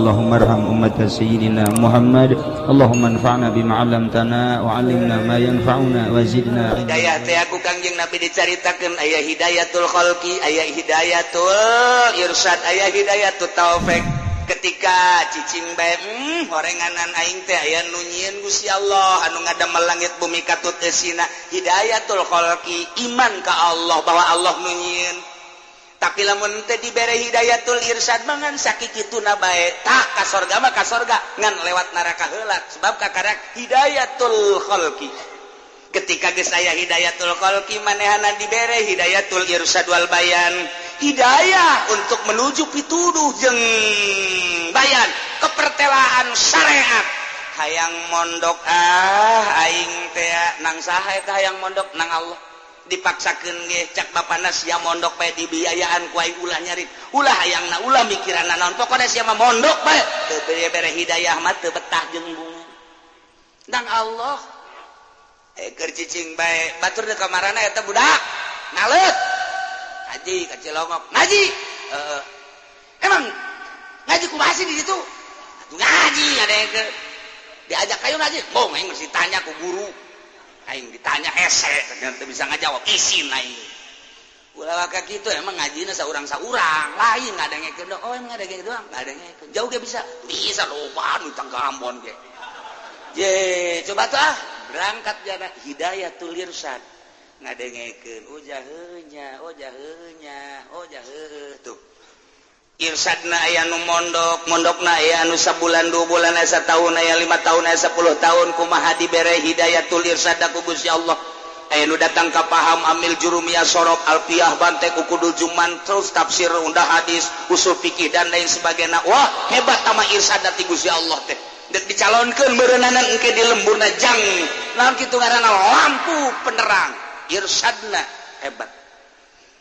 Allahumma arham ummat sayyidina Muhammad. Allahumma anfa'na bima 'allamtana wa 'allimna ma yanfa'una wa zidna. Hidayah teh aku Kangjeng Nabi dicaritakeun aya hidayatul khalqi, aya hidayatul irsyad, aya hidayatul taufik. Ketika cicing bae, horenganan aing teh aya nu nyieun Gusti Allah anu ngadamel langit bumi katut eusina, hidayatul khalqi, iman ka Allah bahwa Allah nu nyieun. Tapi lamun teu dibere hidayatul irsyad mangan sakituna bae, tak ka sorga mah ka sorga ngan lewat neraka heula, sebab kakarak hidayatul khalqi. Ketika geus aya hidayatul khalqi, manehana dibere hidayatul irsyad wal bayan, hidayah untuk menuju pituduh jeung bayan kepertelaan syariat. Hayang mondok ah aing teh nang saha eta hayang mondok? Nang Allah. Dipaksakeun ge cak bapana, sia mondok bae, dibiayaan ku aing, ulah nyarit, ulah hayangna, ulah mikiranna naon, pokona sia mah mondok bae. Teu bere hidayah mah teu betah jeung bunga nang Allah. Keur cicing bae, batur deuk kamarana eta budak ngaleut ngaji ka Cilongok ngaji. Emang ngaji kumaha sih di situ? Atuh ngaji ada yang ke diajak kayu ngaji, bong aing mesti tanya ku guru, aing ditanya hese teu bisa ngajawab, isin aing. Ulah waka kitu, emang ngajina saurang-saurang lain ngadengekeun. Oh, emang ngadengekeun doang, ngadengekeun jauh ge bisa, bisa loba nu tangga Ambon ge. Ye, coba tuh ah berangkat jana hidayatul irsyad, ngadengekeun, oh jaheunya, oh jaheunya, oh jaheuh. Tuh irsyadna aya nu mondok, mondokna aya anu sabulan, 2 bulan, aya satahun, aya 5 tahun, aya 10 tahun. Kumaha dibere hidayatul irsyad ku Gusti Allah? Aya nu datang ka paham amil jurumiyah, sorof, alfiah, bantek, ukudul juman, terus tafsir, undah hadis, usul fikih, dan lain sebagainya. Wah, hebat sama irsyad ti Gusti Allah teh. Dek dicalonkeun beureunanan engke di lemburna jang naon kitu ngaranna, lampu penerang. Irsyadna hebat.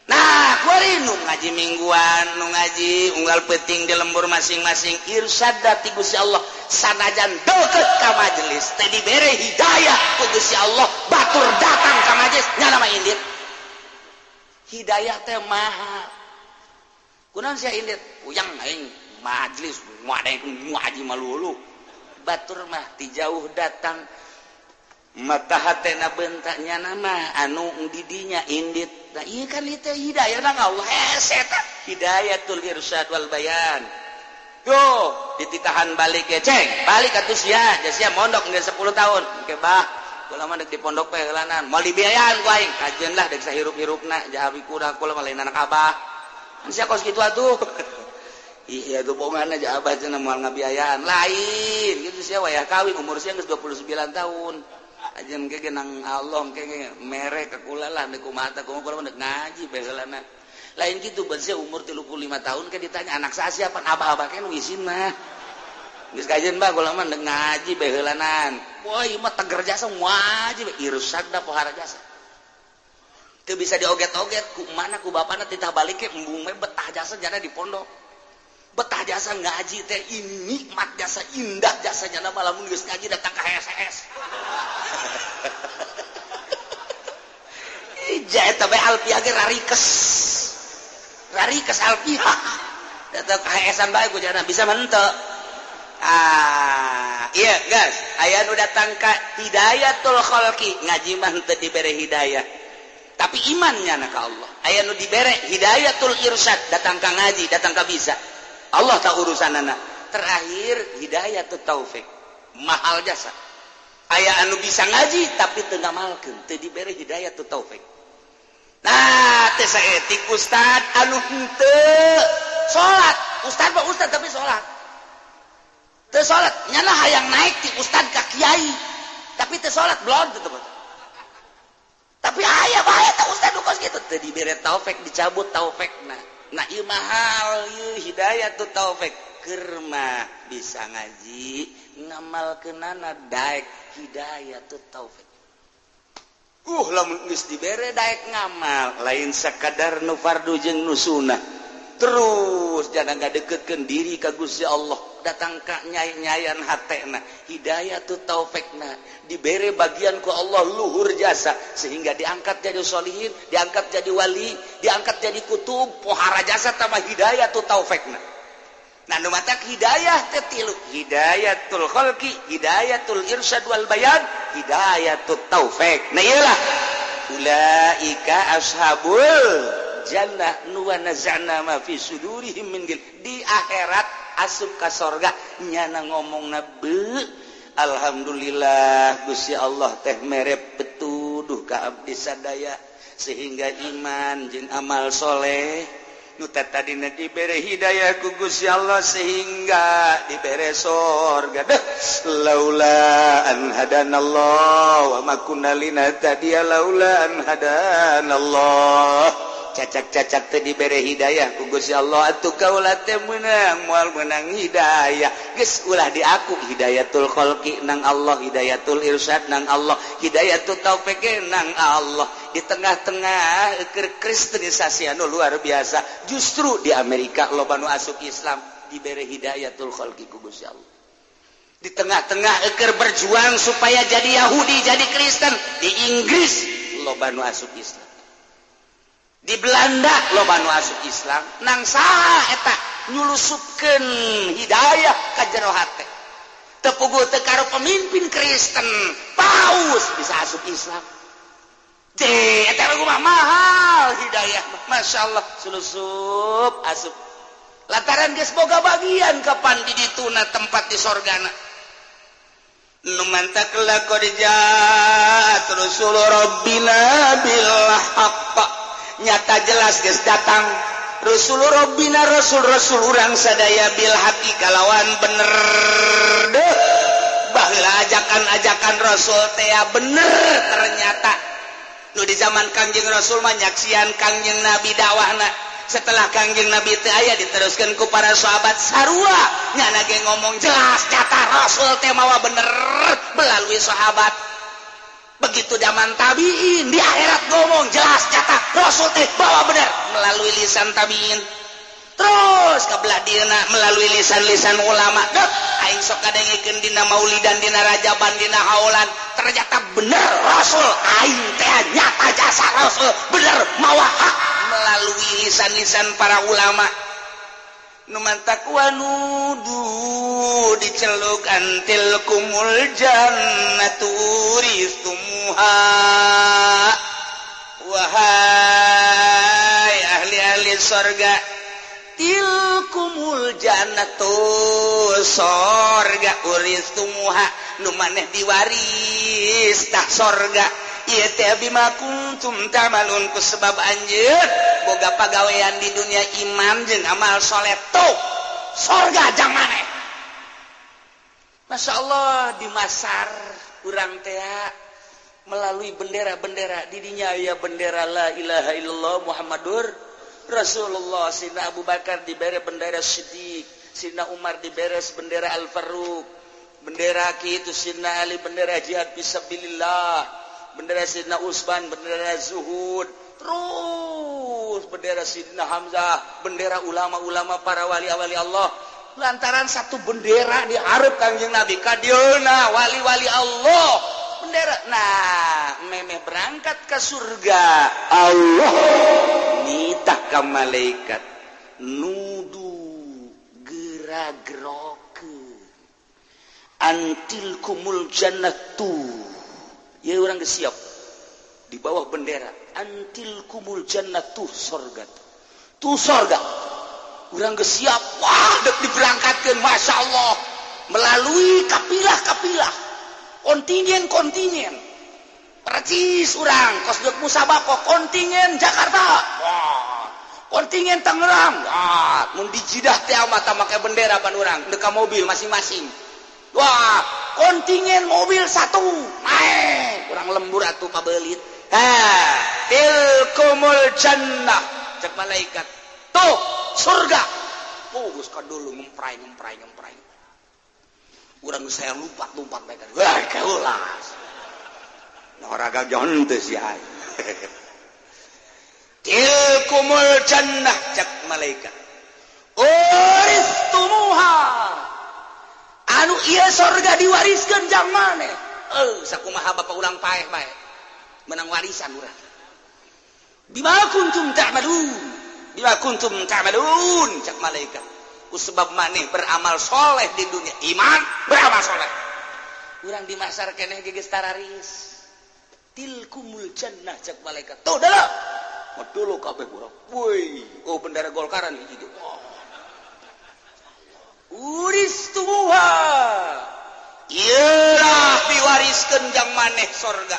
Nah, kuari nu ngaji mingguan, nu ngaji unggal penting di lembur masing-masing, irsyad ti Gusti Allah. Sanajan deket ka majelis teh dibere hidayah ku Gusti Allah, batur datang ka majelis nyana mah indit. Hidayah teh mahal. Kunaon sia indit? Puyang aing majelis, ngadengekeun ngaji malulu. Batur mah ti jauh datang, mata hatena bentaknya nama anu didinya indit. Nah, iya kan itu hidayah nang Allah hese eta hidayatul irsyad wal bayan. Yo dititahan balik ya, ceng balik atuh sia, sia mondok geus 10 tahun. Engke bah kula mah deuk di pondok bae heulanan, moal dibiayaan ku aing, kajeun lah deuk sahirup-hirupna jahawi kurang, kula mah lain anak abah kan sia kos kitu atuh. Iya tuh bohongan aja, abah cenah moal ngabiayaan lain gitu sia, wayah kawin umur sia geus 29 tahun aja, engke nang Allah engke mere ka kula lah, deuk kumaha tah, kumaha kula mah deuk ngaji bae heulana. Lain gitu sia umur 35 tahun kan ditanya anak saya siapa, abah-abah kan isin mah geus kajeun bah kula mah deuk ngaji bae heulanan. Wah, ieu mah teger jasa ngaji bae, irsyad da pohara jasa. Teu bisa dioget-oget ku mana ku bapana, titah balik ke embung we betah jasa jana di pondok, betah jasa ngaji teh. Ini nikmat jasa, indah jasa jana lamun geus ngaji datang ka HSS. Ija eta bae alfiah ge rarikes, rarikes alfiah datang ka HSan bae ku jana bisa mah. Ah iya guys, aya nu datang ka hidayatul khalqi, ngaji mah henteu dibere hidayah tapi imannya na ka Allah. Aya nu dibere hidayatul irsyad, datang ka ngaji, datang ka bisa, Allah tak urusan anak. Terakhir hidayatul taufik, mahal jasa. Aya anu bisa ngaji tapi teu ngamalkeun, teu dibere hidayatul taufik. Nah, teh saetik ustad anu henteu salat, ustad mah ustad tapi salat teu salat, nyana hayang naik ti ustad ka kiai tapi teu salat, belum tuh. Tapi aya bae teh ustad kos kitu, teu dibere taufik, dicabut taufikna. Nah, ieu mahal ieu hidayatul taufik. Keur mah bisa ngaji, ngamalkeunana daek hidayatul taufik. Lamun geus dibere daek ngamal, lain sakadar nu fardu jeung nu sunnah, terus jangan ngadeketkeun diri ka Gusti Allah, datang ka nyai-nyayan hatena, hidayatut taufikna dibere bagian ku Allah luhur jasa sehingga diangkat jadi solihin, diangkat jadi wali, diangkat jadi kutub, pohara jasa tambah hidayatut taufikna. Nah, nu matak hidayah teh tilu, hidayatul khalqi, hidayatul irsyad wal bayan, hidayatut taufik. Nah iyalah ulaika ashabul jannah nu wa naza'na ma fi sudurihim min gil. Di akhirat asup ka sorga nyana ngomongna be alhamdulillah Gusti Allah teh mere petuduh ka abdi sadaya sehingga iman jeung amal soleh nu tadina dibere hidayah ku Gusti Allah sehingga dibere sorga. Deh laula an hadanallah wa ma kunna linahtadiya laula an hadanallah. Cacak-cacak teh dibere hidayah ku Gusti Allah atuh kaula teh meunang moal meunang hidayah. Geus ulah diaku hidayatul khalqi nang Allah, hidayatul irsyad nang Allah, hidayatul taufik nang Allah. Di tengah-tengah kristenisasi anu luar biasa, justru di Amerika loba nu asup Islam dibere hidayatul khalqi ku Gusti Allah. Di tengah-tengah eker berjuang supaya jadi Yahudi, jadi Kristen, di Inggris loba nu asup Islam. Di Belanda loba nu asup Islam, nang saha eta nyulusupkeun hidayah ka jero hate. Teu puguh teu karo pemimpin Kristen, paus bisa asup Islam. Cih, eta mah mahal hidayah, masya Allah, sulusup asup. Lantaran geus boga bagian kapan di dituna tempat di sorgana. Nu mantak laqad ja'at rusul rabbina bil haqq. Nyata jelas geus datang Rasul Rabbina, rasul-rasul urang sadaya bil haqqi kalawan bener. Deh baheula ajakan-ajakan rasul teh bener ternyata. Nu di zaman Kangjeng Rasul mah nyaksian Kangjeng Nabi dakwahna. Setelah Kangjeng Nabi teu aya diteruskeun ku para sahabat sarua nyana ge ngomong jelas nyata rasul teh mawa bener melalui sahabat. Begitu zaman tabiin di akhirat ngomong jelas nyata rasul teh bawa bener melalui lisan tabiin. Terus ka belah dieuna melalui lisan-lisan ulama. Deuh aing sok kadengekeun dina maulidan, dina rajaban, dina haulan, ternyata bener rasul aing teh nyata jasa rasul bener mawa hak melalui lisan-lisan para ulama. Nu mantak wanudu diceluk antil kumul jannatu uristumuha. Wahai ahli-ahli sorga, tilkumul jannatu sorga uristumuha nu maneh diwaris tah sorga. Ieu teh bima kuntum ta'malun ku sebab anjeun boga pagawean di dunia iman jeung amal soleh tuh sorga jang maneh. Masya Allah di Masar urang teh melalui bendera-bendera didinya aya bendera la ilaha illallah Muhammadur Rasulullah. Sina Abu Bakar dibere bendera Siddiq, Sina Umar dibere bendera Al-Faruq, bendera kitu Sina Ali bendera jihad fisabilillah, bendera Sidna Utsman bendera zuhud, terus bendera Sidna Hamzah, bendera ulama-ulama para wali-wali Allah. Lantaran satu bendera dihareup Kangjeng Nabi kadieuna wali-wali Allah bendera. Nah memeh berangkat ke surga Allah nitah ka malaikat nudu gera-gerokeun antil kumul jannatu. Ya orang geus siap di bawah bendera antil kumul jannatu sorga tuh sorga. Urang geus siap, wah dek diberangkatkeun masya Allah melalui kapilah-kapilah kontingen-kontingen percis urang kos dek musabaqah kontingen Jakarta, wah kontingen Tangerang, wah mun di Jidah teh mata make bendera pan urang dek ka mobil masing-masing. Wah, kontingen mobil satu, naik kurang lembur atuh pabelit. Ha, tilkumul jannah cek malaikat. Tuh, surga. Oh, geus kadulu ngemprai ngemprai ngemprai. Urang saya lompat-lompat bae kan. Wah, kaulas. Noraga jonte si ai. Tilkumul jannah cek malaikat. Uristumuha. Anu ieu sorga diwariskeun jang maneh. Sakumaha bapak urang paeh bae. Menang warisan urang. Bima kuntum ta'malun. Bima kuntum ta'malun cak malaikat. Ku sebab maneh beramal soleh di dunia, iman beramal soleh. Urang di mahsyar keneh geus tararis. Tilkumul jannah cek malaikat. Tuh dah. Dulu kabeh urang. Woi, oh bendera Golkaran hiji ge. Uristumuha. Iyalah diwariskeun jang maneh sorga.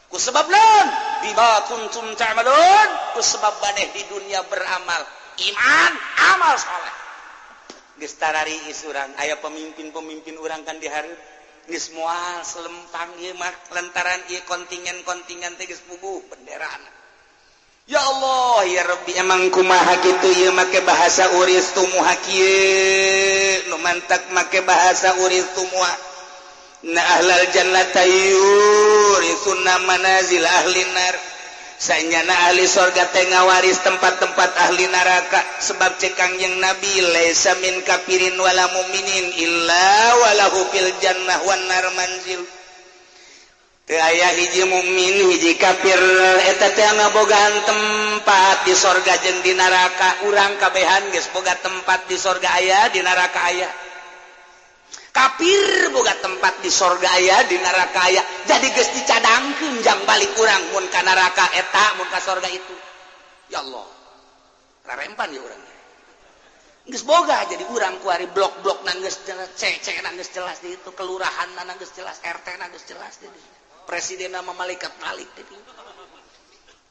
Ku sebab naon? Bima kuntum ta'malun. Ku sebab maneh di dunia beramal iman, amal soleh. Geus tarariis urang, aya pemimpin-pemimpin urang kan dihareup. Geus moal selempang ieu mah lantaran ieu kontingen-kontingen teh geus puguh benderana. Ya Allah, ya Rabbi, emang kumaha kitu ieu make bahasa uristumuha kieu, nu mantak make bahasa uristumuha. Na ahlal jannata yurisuna manazil ahli nar. Sanyana ahli sorga teh ngawaris tempat-tempat ahli neraka, sebab cek Kangjeng Nabi laisa min kafirin wala muminin illa walahu fil jannah wan nar manzil. Teu aya hiji mukmin hiji kafir eta teh ngabogaan tempat di sorga jeung di neraka. Urang kabehan geus boga tempat di sorga aya, di neraka aya. Kafir boga tempat di sorga aya, di neraka aya. Jadi geus dicadangkeun jang balik urang mun ka neraka eta, mun ka sorga itu. Ya Allah, rarempan ya urang. Geus boga jadi urang kuari blok-blok geus jelas, CC geus jelas di itu, kelurahan geus jelas, RT geus jelas di itu. Presiden nama malaikat malik di.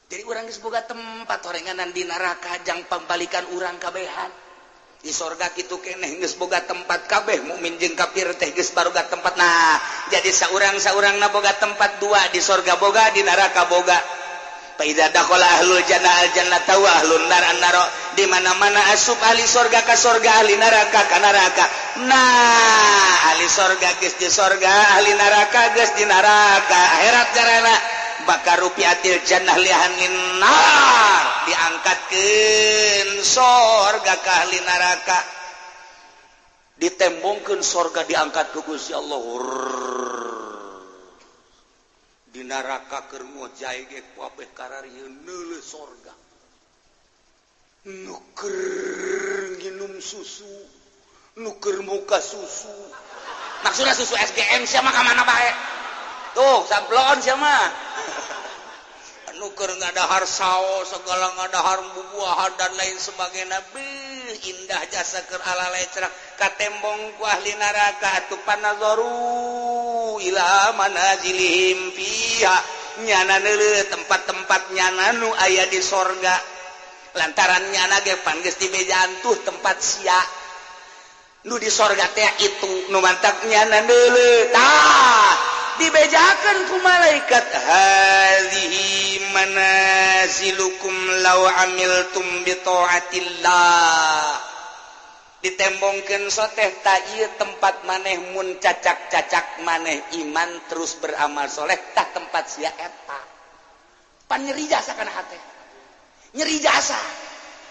Jadi urang geus boga tempat horenganan di neraka jang pambalikan urang kabehan. Di sorga kitu keneh geus boga tempat kabeh mukmin jeung kafir teh geus baroga tempat. Nah, jadi saurang-saurangna boga tempat dua, di sorga boga, di neraka boga. Fa idza dakhala ahlul jannah al jannata wa ahlun nar an nar. Di mana-mana asup ahli sorga ka sorga, ahli neraka ka neraka. Nah, ahli sorga geus di sorga, ahli neraka geus di neraka. Akhirat jarana bakal rufiatil jannah li ahlin nar, diangkatkeun sorga ka ahli neraka, ditembongkeun sorga diangkat ku Gusti Allah. Di neraka keur ngojay ge kabeh kararieun neuleuh sorga, nu keur nginum susu, nu keur muka susu, maksudna susu SGM sia mah ka mana bae tuh sablon sia mah, nu keur ngadahar sao segala, ngadahar bubuahan dan lain sebagainya. Beuh, indah jasa keur ala lecrak katembong ku ahli neraka. Atuh panazaru ila manazilihim fiha, nyana neuleuh tempat-tempat nyana nu aya di sorga, lantaran nyana ge pan geus dibejaan tuh tempat sia nu di sorga teh itu nu mantak nyana neuleuh. Tah, dibejakeun ku malaikat, hadzihi manazilukum law amiltum bi taatillah. Ditembongkeun soteh ta ieu tempat maneh mun cacak-cacak maneh iman terus beramal soleh, tah tempat sia eta. Pan nyeri jasa kana hate, nyeri jasa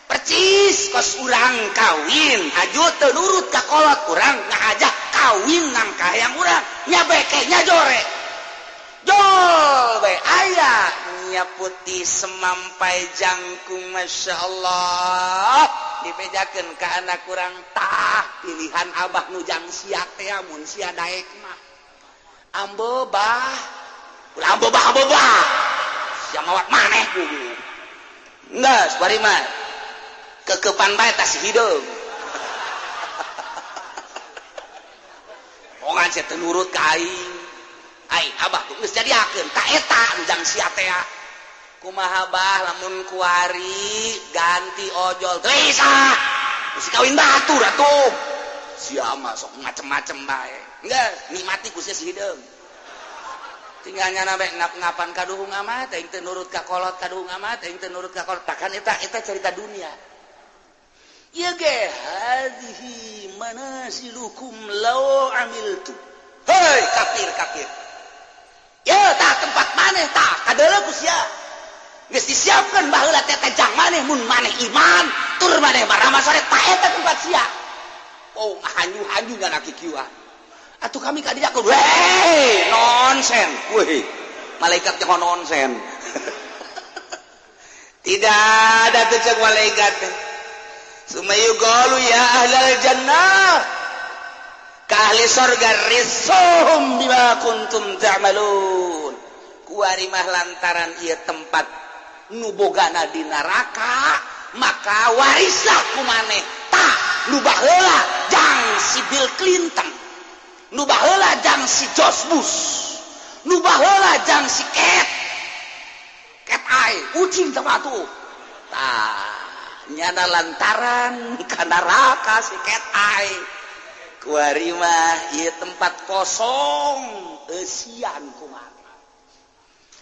percis kos urang kawin aju teu nurut ka kolot urang, ngajak kawin nang kahayang urang nya beke nya jore jol bae aya nya putih semampai jangkung, masya Allah. Dibejakeun ka anak urang, tah pilihan abah nu jang sia teh mun sia daek mah ambo bah ulah ambo bah, ambo bah sia mawat maneh kudu geus bari mah kekepan bae tas hideung. Ongan sia teu nurut ka aing, aing abah tuh geus jadiakeun ta eta nu jang sia teh. Kumaha bah lamun kuari ganti ojol teu bisa geus kawin batur atuh sia mah sok macem-macem bae geus nikmati ku sia si hideung. Tinggal nyana bae ngap-ngapan kaduhung amat aing teu nurut ka kolot, kaduhung amat aing teu nurut ka kolot. Takan eta eta cerita dunia. Ieu ge hadhihi manasilukum law amiltu. Hei kafir kafir, ya tah tempat maneh tah kadeuleu ku sia geus disiapkeun baheula teh jang maneh mun maneh iman tur maneh baramal soleh, tah eta tempat sia. Oh hanyu-hanyu nyana kikieuan atuh kami ka dinya. Weh nonsen, weh malaikat nyaho nonsen. Tidak ada tuh cek malaikat. Summa yuqalu ya ahlal jannah, ka ahli sorga, risuhum bima kuntum ta'malun. Kuari mah lantaran ieu tempat nu bogana di neraka, maka warislah ku maneh tah nu baheula jang si Bill Clinton, nu baheula jang si George Bush, nu baheula jang si Cat Cat Eye kucing sama tuh. Tah nyana lantaran ka neraka si Cat Eye, kuari mah ieu tempat kosong, eusian kumaha.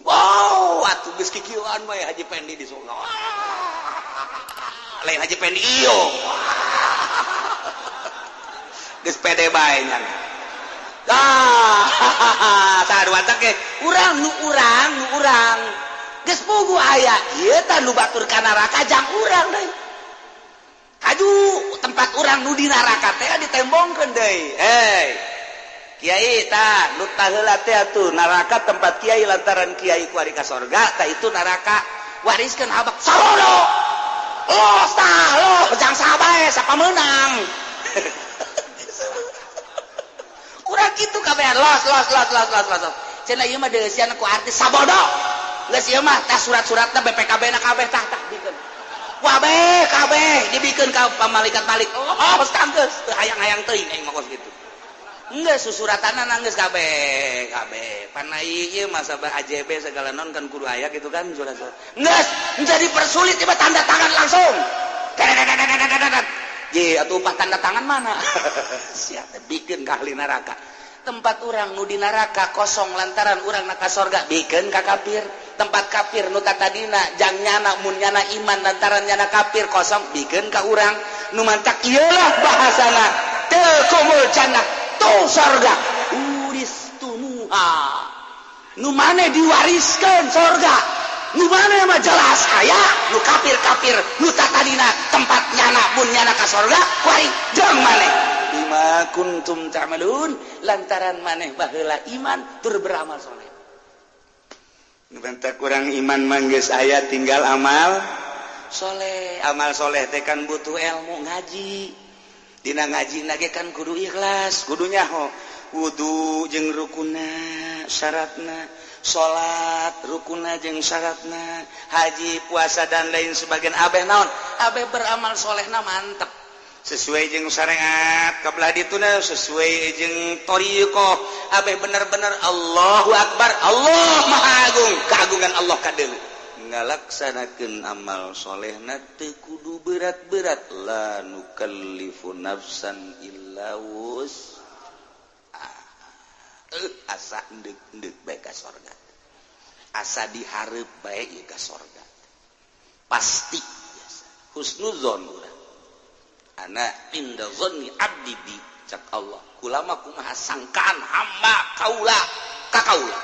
Wow, atuh geus kikieuan we Haji Pendi di surga. Lain Haji Pendi iyo. Geus pede bae nya. Ah, tah watak ge urang nu urang nu urang. Geus puguh aya ieu tah nu batur ka neraka jang urang deui. Kaju tempat urang nu di neraka teh ditembongkeun deui. Hei. Kiai tah nu taheula teh atuh neraka tempat kiai, lantaran kiai kuari ka sorga tah itu neraka wariskeun abak sarono. Los tah los jang sabae sapa meunang. Urang kitu kabehan los los los los los los. Cenah ieu mah deusian ku artis sabodo. Geus ieu mah tah surat-suratna BPKB na kabeh tah tah bikeun. Wabeh kabeh dibikeun ka malaikat balik. Oh, geus teu hayang-hayang teuing aing mah kos kitu. Enggak susuratan nangis kabeh kabeh panai ieu masa AJB segala non kan kudu aya gitu kan surat-surat. Geus menjadi persulit tiba tanda tangan langsung. Ye atuh upah tanda tangan mana? Siap bikin ka ahli neraka. Tempat urang nu di neraka kosong lantaran urang na ka sorga bikeun ka kafir. Tempat kafir nu tatadina jang nyana mun nyana iman lantaran nyana kafir kosong bikeun ka urang. Nu mantak ieulah bahasana tilkumul jannah, tuh sorga uristumuha, nu maneh diwariskeun sorga. Nu maneh mah jelas aya nu kafir-kafir nu tatadina tempat nyana mun nyana ka sorga kuari jeung maneh bima kuntum ta'malun, lantaran maneh baheula iman tur beramal soleh. Nu bentak kurang iman mah geus aya tinggal amal soleh. Amal soleh teh kan butuh ilmu ngaji. Dina ngaji nage kan kudu ikhlas, kudu nyaho wudu jeung rukunna syaratna, salat rukunna jeung syaratna, haji, puasa dan lain sebagainya. Abeh naon? Abeh beramal solehna mantep sesuai jeung syariat kabelah dituna, sesuai jeung thariqah. Abeh bener-bener Allahu Akbar, Allah Maha Agung, keagungan Allah kadeuleu. Ngalaksanakeun amal solehna teu kudu berat-berat, la nukallifu nafsan illa wus. Asa endek-endek bae ka sorga, asa dihareup bae ieu ka sorga pasti. Biasa husnuzon urang, ana inda zanni abdi bi, cak Allah kulama kumaha sangkaan hamba kaula ka kaula.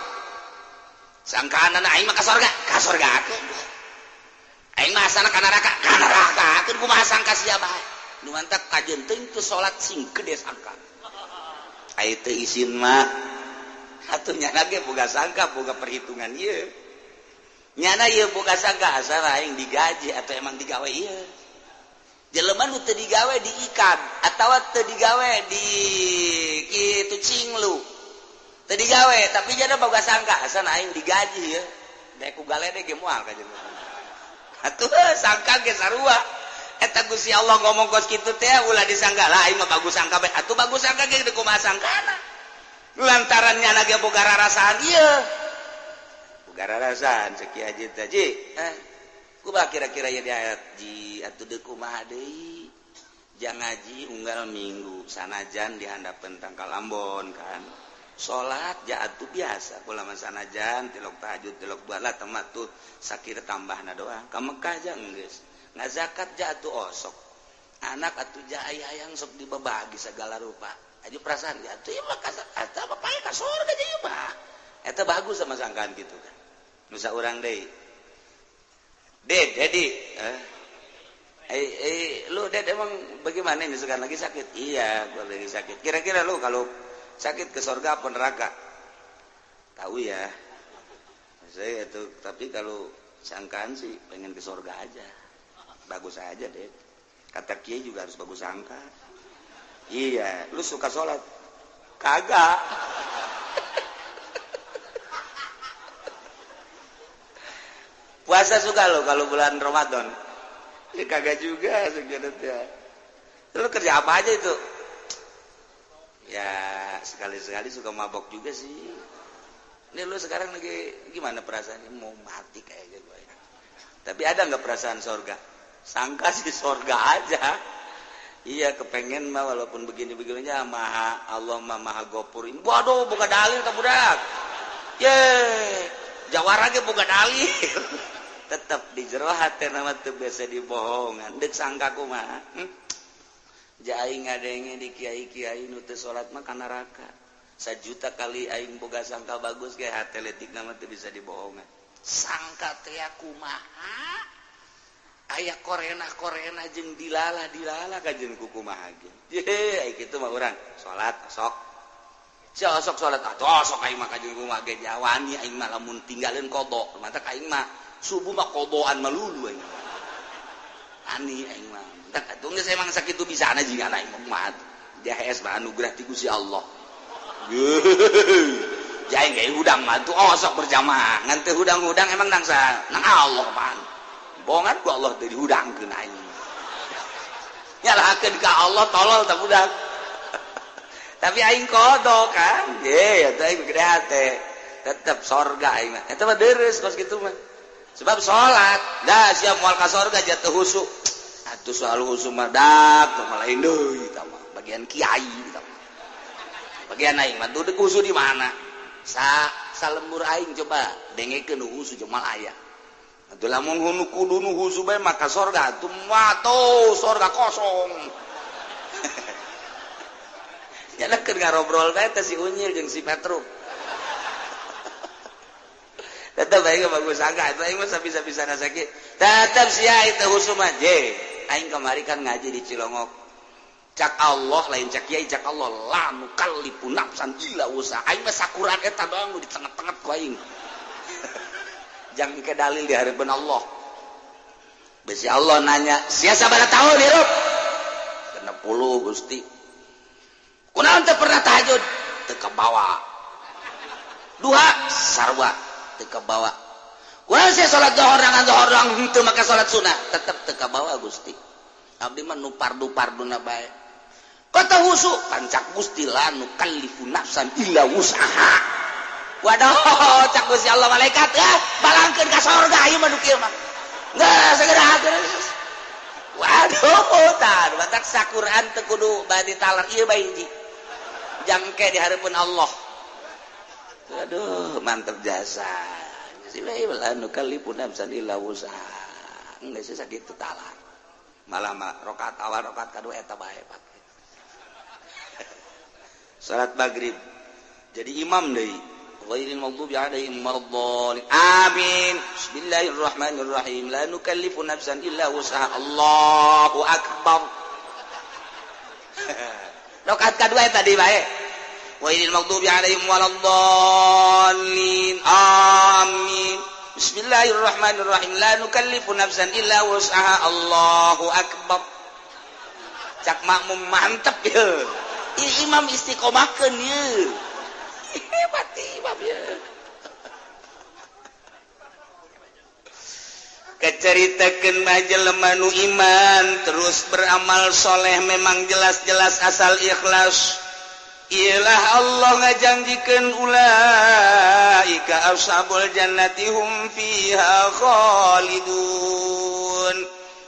Sangkaan anak aing mah ka sorga, ka sorgakeun. Aing mah asana ka neraka, ka nerakakeun. Kumaha sangka sia bae. Nu mantak kajeun teuing teu salat sing gede sangka. Ai teu isin mah atuh nyana ge boga sangka, boga perhitungan ieu. Nyana ieu boga sangka asal aing digaji atau emang digawe ieu. Jelema nu teu digawe diikat atawa teu digawe di kitu cinglu. Teu digawe tapi jana boga sangka asal aing digaji ya. Daek ku galede ge moal ka jelema. Atuh sangka ge sarua. Eta Gusti Allah ngomong kos kitu teh ulah disangka lah aing mah bagus sangka bae. Atuh bagus sangka ge kumaha sangkana. Lantaran nyana ge boga rarasaan ieu. Boga rarasaan cek Ki Haji teh ji. Kumaha kira-kira ieu di ayat ji atuh deui kumaha deui. Jang ngaji unggal minggu sanajan di handapeun tangkal Ambon kan. Salat ja atuh biasa kula mah sanajan tilok tahajud tilok bala temat tuh sakira tambahna doang. Ka Mekah ja geus. Ngazakat ja atuh osok. Anak atuh ja hayang sok dibabagi segala rupa. Aju perasaan ja atuh ieu mah ka eta bapak ka surga ja ieu mah. Eta bagus sama sangkaan kitu kan. Nu saurang deui. Ded, Dedi. Lu Ded emang bagaimana ini sekarang lagi sakit? Iya, gua lagi sakit. Kira-kira lu kalau sakit ke surga apa neraka? Tahu ya. Saya itu, tapi kalau sangkaan sih pengen ke surga aja. Bagus aja deh. Kata kiai juga harus bagus sangka. Iya, lu suka sholat? Kagak. Puasa suka lo kalau bulan Ramadan? Ya kagak juga sebenarnya. Lu kerja apa aja itu? Ya sekali-sekali suka mabok juga sih. Ini lu sekarang lagi gimana perasaannya? Mau mati kayaknya gue. Tapi ada nggak perasaan sorga? Sangka sih sorga aja. Iya kepengen mah walaupun begini-begininya maha Allah mah maha gopur. Waduh buka dalil ka budak. Ye, jawara ge boga dalil. Tetep di jero hate nama teu biasa dibohongan. Deuk sangka kumaha? Ja aing ngadenge di kiai-kiai nu teu salat mah ka neraka. Sajuta kali aing boga sangka bagus ge hate leutikna mah teu bisa dibohongan. Sangka teh kumaha? Aya korena-korena jeung dilala-dilala kajeun ku kumaha ge. Ye, ai kitu mah urang salat sok. Sia sok salat atuh sok aing mah kajeun kumaha ge jawani aing mah lamun tinggalin qada. Mantak aing mah subuh mah qadaan melulu aing. Ani aing mah. Mantak atuh geus emang sakitu bisana jeung aing mah kumaha. Jahes mah anugerah ti Gusti Allah. Jaing ge hudang mah atuh osok berjamaah. Ngan teu hudang-hudang emang nang sa nang Allah apaan. Bohongan ku Allah teu dihudangkeun aing. Nyalahkeun ka Allah tolol tah budak. Tapi aing kodok kan. Ye, eta aing gede hate. Tetep sorga aing mah. Eta mah deres kos kitu mah. Sebab salat, dah siap moal ka sorga jatuh husu. Atuh soal husu mah dak mah lain deui eta mah. Bagian kiai eta mah. Bagian aing mah tuh husu di mana? Sa salembur aing coba dengekeun husu jeung mal aya. Atuh lamun hunu kudu nu husu bae maka sorga atuh mah tuh sorga kosong. Nyana keur ngarobrol bae teh si Unyil jeung si Petruk. Tetep aing bagus sangka atuh aing mah sabisa-bisana sakieu. Tetep sia itu husu mah je. Aing kamari kan ngaji di Cilongok. Cak Allah lain cak kiai cak Allah la nukallifu nafsan illa wusaha. Aing mah sakuran eta doang nu ditenget-tenget ku aing. Jangan ke dalil di hadapan Allah. Besi Allah nanya, sia sabaraha tahun hirup? 60 Gusti. Kunaon teu pernah tahajud? Teu kabawa. Duha sarua teu kabawa. Kunaon sia salat zuhur nangan zuhur doang henteu make salat sunah? Tetep teu kabawa Gusti. Abdi mah nu pardu-parduna bae. Kota husu pancak Gusti la nukallifu nafsan illa wus'aha. Waduh, cak Gusti Allah malaikat balangkeun ka sorga ieu mah nu kieu mah. Geus segera geus. Waduh, tah batak sakuran teu kudu bade talar ieu bae hiji. Jangke di hareupeun Allah. Aduh, mantep jasa. Si bae la nukallifu nafsan illa wus'aha. Geus sakitu talar. Malah mah rakaat awal rakaat kadua eta bae pak. Salat maghrib jadi imam deui. Ghairil maghdubi alaihim waladdallin. Amin. Bismillahirrahmanirrahim. La nukallifu nafsan illa wus'aha. Allahu akbar. Rakaat kadua eta deui bae. Ghairil maghdubi alaihim waladdallin. Amin. Bismillahirrahmanirrahim. La nukallifu nafsan illa wus'aha. Allahu akbar. Cak makmum mantep ye. Imam istiqomahkeun ye. Hebat imam ye. Keceritakeun mah jelema nu iman terus beramal soleh memang jelas-jelas asal ikhlas. Iyalah Allah ngajanjikeun ulaika ashabul jannati hum fiha khalidun.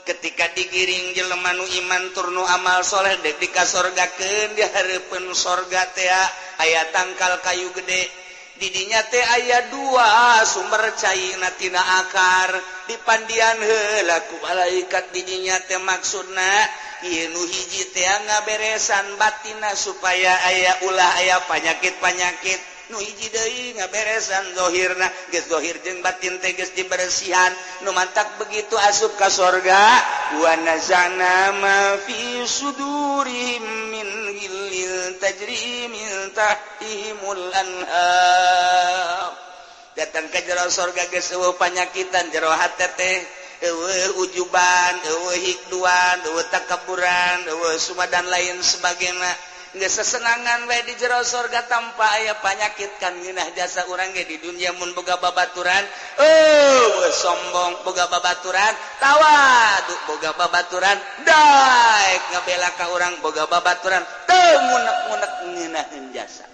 Ketika digiring jelema nu iman tur nu amal soleh dek dikasorgakeun di hareupeun sorga teh aya tangkal kayu gede. Didinya teh aya dua sumber caina tina akar dipandian heula ku malaikat didinya teh maksudna ieu nu hiji teh ngaberesan batinna supaya aya ulah aya panyakit-panyakit nu hiji deui ngaberesan zahirna geus zahir jeung batin teh geus dibersihan nu mantak begitu asup ka sorga wa nazana ma fi sudurihim min ghillin tajri min tahtihimul anhar. Datang ke jero sorga geus eueuh panyakitan jero hate teh Eueuh ujuban, eueuh hikduan, eueuh takaburan, eueuh suma dan lain sebagainya. Geus sesenangan we di jero sorga tanpa aya panyakit kan ngeunah jasa urang ge di dunia mun boga babaturan, eueuh sombong boga babaturan, tawadu boga babaturan, daek ngabela ka urang boga babaturan, teu ngunek-ngunek ngeunaheun jasa.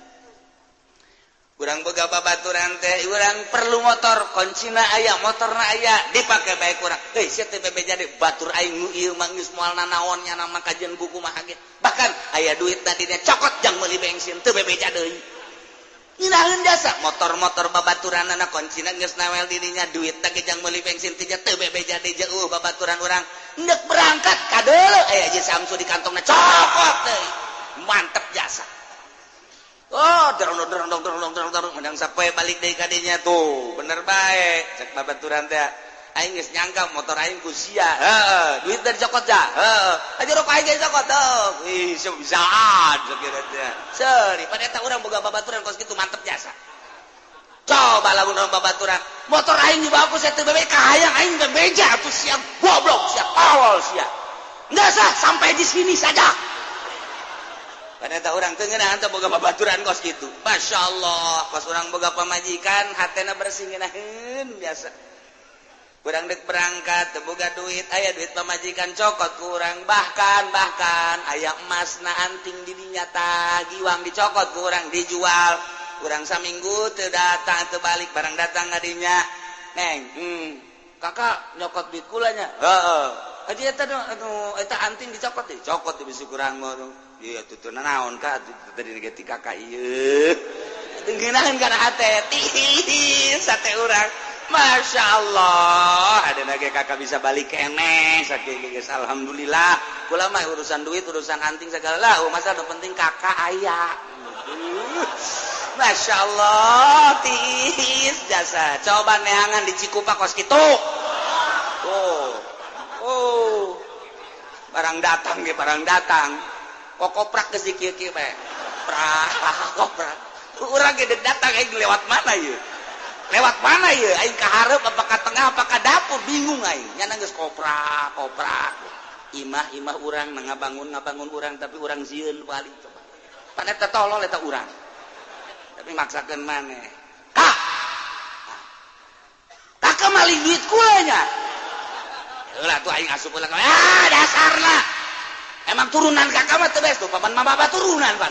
Urang boga babaturan teh urang perlu motor, kuncina aya, motorna aya, dipake bae kurang. Heuh sia teh bebeja deui batur aing nu ieu mah geus moal nanaon nya nama kajian buku mah ge. Bahkan aya duit tadinya cokot jang meuli bensin teu bebeja deui. Ngeunaheun jasa motor-motor babaturanana kuncina geus nawel dirinya duit teh jang meuli bensin teh teu bebeja deui jeuh babaturan urang. Endek berangkat kadeuleu aya Haji Samsu di kantongna cokot deui. Mantep jasa. Oh, dorong dorong dorong dorong dorong dorong menang sapoe balik deui ka dinya tuh. Bener bae cek babaturan teh. Aing geus nyangka motor aing ku sia. Heeh, duit dari cokot ja. Heeh. Aja rokok aing ge cokot tuh. Ih, bisaan sakira teh. Seuri, pada eta urang boga babaturan kos kitu mantep jasa. Coba lamun urang babaturan, motor aing dibawa ku sia teu bebe kahayang aing bebeja atuh sia goblok sia tolol sia. Enggak sah sampai di sini saja. Ternyata orang teu ngeunah teh boga babaturan kos kitu. Masya Allah, pas urang boga pamajikan hatena bersih ngeunaheun biasa. Urang deuk berangkat teu boga duit, aya duit pamajikan cokot ku urang, bahkan aya emasna anting di dinya tah giwang dicokot ku urang dijual. Urang saminggu teu datang teu balik barang datang ka dinya. Neng, kakak nyokot duit kula nya. Heeh. Haji eta anu eta anting dicokot deui, cokot di bisi kurang mah. Iya tuh naon ka tadi nege ti kakak ieu. Ngeunaheun kana hate tiis sate urang. Masya Allah, ada nage kakak bisa balik keneh sakieu geus alhamdulillah. Kula mah urusan duit, urusan anting segala lah, masa nu penting kakak aya. Masya Allah, tiis jasa. Coba neangan di Cikupa kos kitu. Oh. Oh. Barang datang ge barang datang. Kokoprak ke si kieu-kieu bae. Prak, koprak. Urang ge datang aing lewat mana ieu? Lewat mana ieu? Aing ka hareup apa ka tengah apa ka dapur bingung aing. Nya geus koprak, koprak. Imah-imah urang ngabangun-ngabangun urang tapi urang sieun balik coba. Pan eta tolol eta urang. Tapi maksakeun maneh. Kak. Kakak maling duit kula nya. Heula tuh aing asup ulang. Ah, dasarna. Emang turunan kakak mah teu beres tuh, paman mama bapak turunan pan.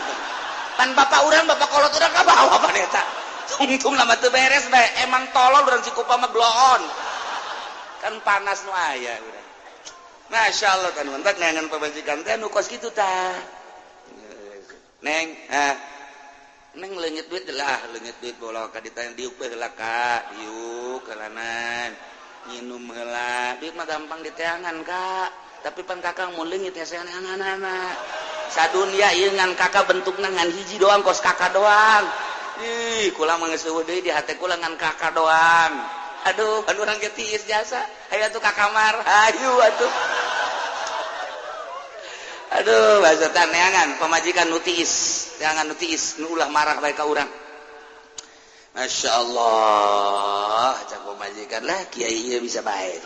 Pan bapak urang, bapak kolot urang ka bawa pan eta. Tungtung lama teu beres bae, emang tolol urang Cikupa mah bloon. Kan panas nu aya urang. Masya Allah kan mentak neangan pamajikan teh nu kos kitu tah. Neng, ah. Neng leungit duit lah, leungit duit bola ka ditanya diuk bae heula ka, diuk heulanan. Nginum heula, duit mah gampang diteangan kak. Tapi pan kakak mau leungit ya anak-anak. Sadunya ieu ngan kakak bentukna ngan hiji doang kos kakak doang. Ih, kula mah geus eueuh deui di hate kula ngan kakak doang. Aduh, pan urang ge tiis jasa. Hayu atuh ka kamar. Hayu atuh. Aduh, bahasa neangan pamajikan nu tiis, neangan nu tiis, nu ulah marah bae ka urang. Masya Allah, cak pamajikan lah kiai ieu bisa bae.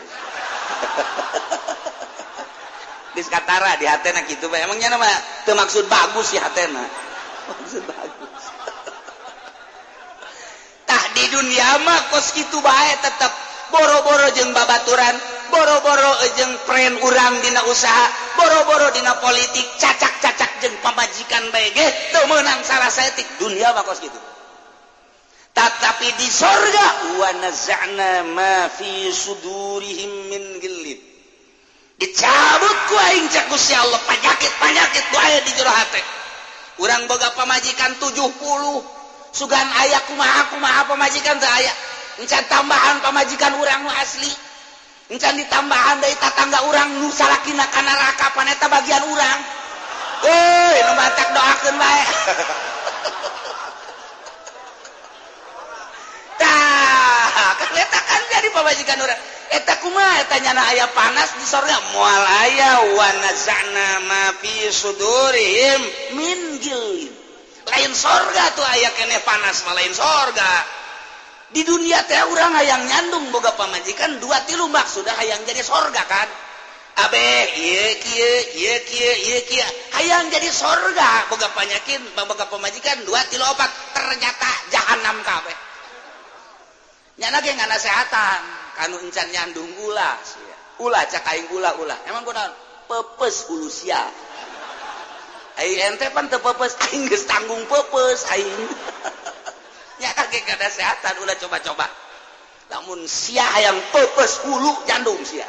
Geus katara di hatena kitu bae. Emang nya mah teu maksud bagus ya hatena. Maksud bagus. Tah di dunia mah kos kitu bae tetep boro-boro jeung babaturan, boro-boro jeung pren urang dina usaha, boro-boro dina politik, cacak-cacak jeung pamajikan bae ge teu meunang salah saeutik dunia mah kos kitu. Tetapi di sorga wa naza'na ma fi sudurihim min ghillin. Dicabut ku aing cek Gusti Allah penyakit-penyakit ku aya di jero hate. Urang boga pamajikan 70, sugan aya kumaha-kumaha pamajikan teu aya. Encan tambahan pamajikan urang nu asli. Encan ditambahan deui tatangga urang nu salakina ka neraka pan eta bagian urang. Euy, nu matak doakeun bae. Tah, kan eta kan jadi pamajikan urang. Eta kumaha eta nyana aya panas di sorga moal aya wa naza'na ma fi sudurihim min gillin. Lain sorga tuh aya keneh panas mah lain sorga. Di dunia teh urang hayang nyandung boga pamajikan 2 3 maksudna hayang jadi sorga kan. Abeh ieu kieu ieu kieu ieu kieu hayang jadi sorga boga panyakin boga pamajikan 2 3 4 ternyata jahanam kabeh. Nyana ge nganasehatan kanu encan nyandung ulah sia. Ulah cak aing ulah ulah. Emang kunaon? Pepes hulu sia. Ai ente pan teu pepes aing geus tanggung pepes aing. Nyana ge nganasehatan ulah coba-coba. Lamun sia hayang pepes hulu nyandung sia.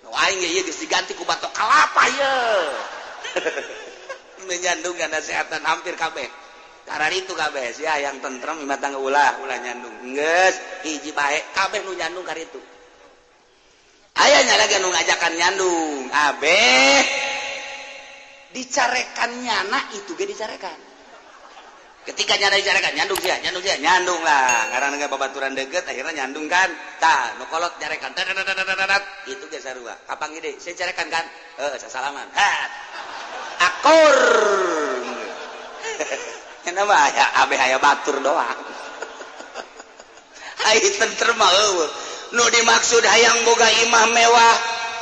Aing ieu geus diganti ku batok kalapa ye. Nyandung nganasehatan hampir kabeh. Kararitu kabeh sia hayang tentrem imah tangga ulah ulah nyandung. Geus hiji bae kabeh nu nyandung karitu. Aya nya lagi nu ngajakan nyandung. Abeh dicarekan nyana itu ge dicarekan. Ketika nyana dicarekan nyandung sia, nyandung lah. Ngaranna ge babaturan deukeut akhirnya nyandung kan. Tah nu kolot nyarekan. Itu ge sarua. Kapan gede saya carekan kan? Heuh sasalaman. Ha. Akur. Nya mah aya abeh aya batur doang. Ai tentrem mah eueuh. Nu dimaksud hayang boga imah mewah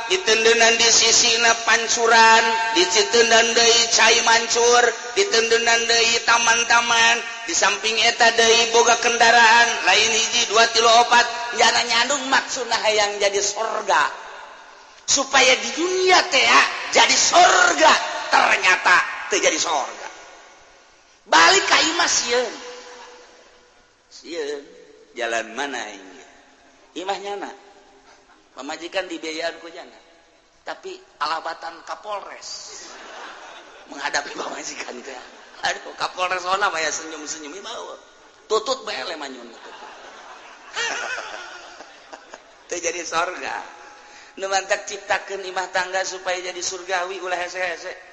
ditendenan di sisina pancuran, ditendenan deui cai mancur, ditendenan deui taman-taman, di samping eta deui boga kendaraan lain hiji 2 3 4 jana nyandung maksudna hayang jadi sorga. Supaya di dunia teh jadi sorga, ternyata teu jadi sorga. Balik ka imah sieun. Sieun jalan mana ini? Imah nyana. Pamajikan dibiayaan ku nyana. Tapi alabatan Kapolres menghadapi pamajikan teh. Aduh, Kapolres ona mah ya senyum-senyum ieu mah. Tutut bae le manyun tutut. Teu jadi sorga. Nu mantak ciptakeun imah tangga supaya jadi surgawi ulah hese-hese.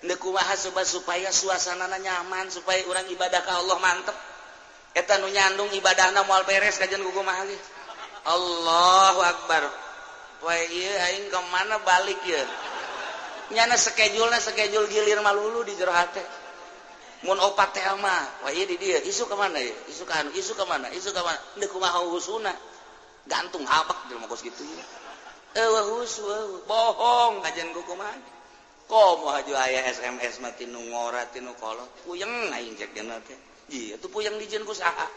Ndeu kumaha supaya suasanana nyaman, supaya urang ibadah ka Allah mantep. Eta nu nyandung ibadahna moal beres kajian ku kumaha ge. Allahu Akbar. Poe ieu aing ka mana balik ieu? Nyana schedule-na schedule gilir malulu di jero hate. Mun opat teh mah, wah ieu di dieu, isu ka mana ieu? Isu ka anu, isu ka mana? Isu ka mana? Ndeu kumaha husuna. Gantung habak jelema kos kitu ieu. Eueuh husu, eueuh bohong kajian ku kumaha. Komo haju aya SMS mah tinu ngora tinu kolot. Puyeng aing cek dina teh. Ieu tuh puyeng dijieun ku saha?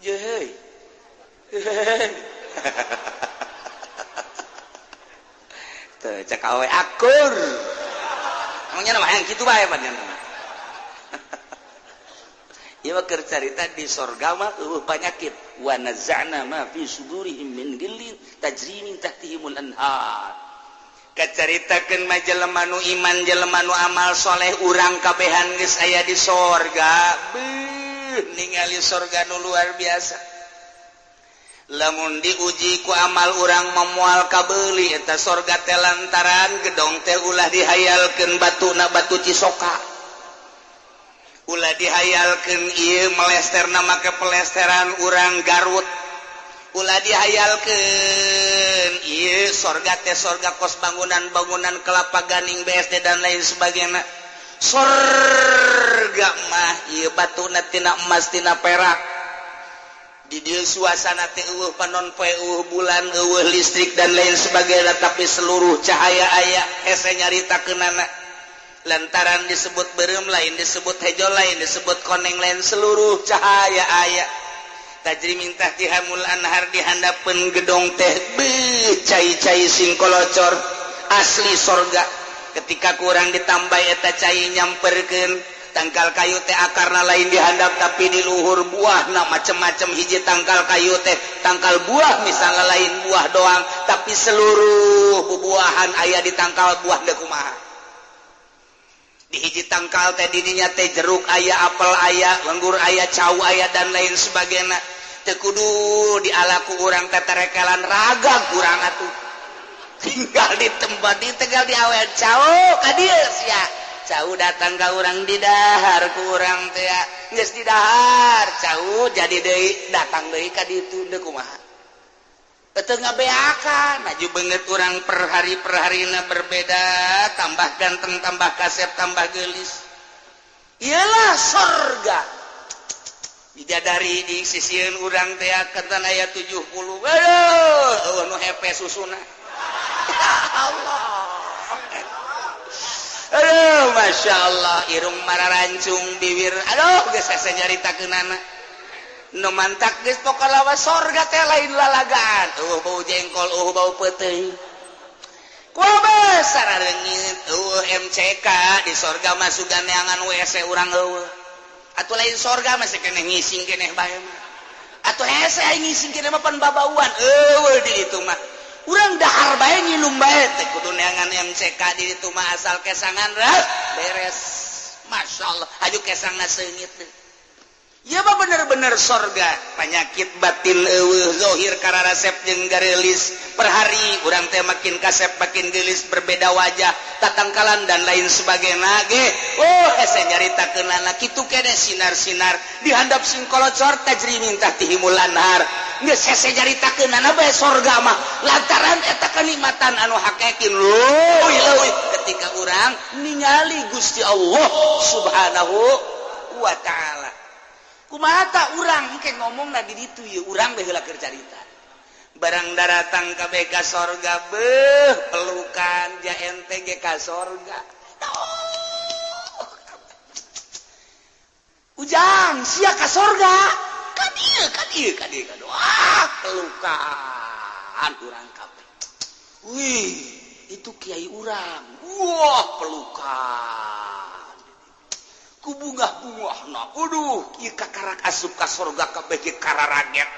Ye heuy. Teu cek awe akur. Emangnya mah hayang kitu bae pan nya. Ieu mah keur carita di sorga mah eueuh panyakit. Wa naza'na ma fi sudurihim min ghillin tajri min tahtihimul anhar. Kacaritakeun mah jelema nu iman jelema nu amal soleh urang kabehan geus aya di sorga. Beuh ningali sorga nu luar biasa. Lamun diuji ku amal urang memual kabeuli eta sorga teh lantaran gedong teh ulah dihayalkeun batuna batu cisoka. Ulah dihayalkeun ieu melesterna make pelesteran urang Garut. Ulah dihayalkeun ieu sorga teh sorga kos bangunan-bangunan kelapa ganing BSD dan lain sebagainya. Sorga mah ieu batuna tina emas tina perak. Di dieu suasana teh eueuh panon poe eueuh bulan eueuh listrik dan lain sebagainya tapi seluruh cahaya aya hese nyaritakeunana. Lantaran disebut beureum lain disebut hejo lain disebut koneng lain seluruh cahaya aya. Tajri min tahtihamul anhar di handapeun gedong teh beuh cai-cai singkolocor asli sorga. Ketika kurang ditambah eta cai nyamperkeun tangkal kayu teh akarna lain dihandap tapi di luhur buahna macem-macem hiji tangkal kayu teh tangkal buah misalnya lain buah doang tapi seluruh bubuahan aya di tangkal buah deui kumaha. Di hiji tangkal teh didinya teh jeruk aya, apel aya, lenggur aya, cau aya dan lain sebagainya. Teu kudu dialaku urang teh terekelan ragam urang atuh. Tinggal di tempat di tegal diawean cau ka dieu sia. Cau datang ka urang didahar ku urang teh geus didahar cau jadi deui datang deui ka ditu deui kumaha. Teu ngabeakan maju beungeut urang per hari per harina berbeda, tambah ganteng tambah kasep tambah geulis. Iyalah sorga. Bidadari di sisieun urang teh kenten aya 70. Aduh, eueuh nu hepe susuna. Ya Allah. Aduh, Masya Allah, irung mararancung bibir. Aduh, geus hese nyaritakeunana. Nu mantak geus pokona lawas sorga teh lain lalagaan. Eueuh bau jengkol, eueuh bau peuteuy. Kumaha sarareungit, eueuh MCK di sorga mah sugan neangan WC urang eueuh. Atuh lain sorga masih keneh ngising keneh bae mah. Atuh hese aing ngising keneh mah pan babauan. Eueuh di ditu mah. Urang dahar bae nginum bae teh kudu neangan MCK di ditu mah asal kesangan beres. Masya Allah, aju kesangna seungit teh. Ya mah bener-bener sorga, penyakit batin eueuh, zohir kararasep jeung gareulis. Per hari urang teh makin kasep makin geulis, berbeda wajah, tatangkalan dan lain sebagainya ge. Oh, hese nyaritakeunana kitu kene sinar-sinar di handap singkolocor tajri min tahtihimul anhar. Geus hese nyaritakeunana bae sorga mah lantaran eta kenikmatan anu hakikin leuwih-leuwih ketika urang ningali Gusti Allah Subhanahu wa taala. Kumaha ta urang engke ngomongna di ditu ieu urang bae heula keur carita. Barang daratang kabeh ka sorga beuh pelukan ja ente ge ka sorga. Ujang sia ka sorga. Ka dieu ka dieu ka dieu ka wah pelukan urang kabeh. Wih, itu kiai urang. Wah, pelukan. Ku bungah-bungahna. Aduh, ieu kakarak asup ka sorga kabeh ge kararaget.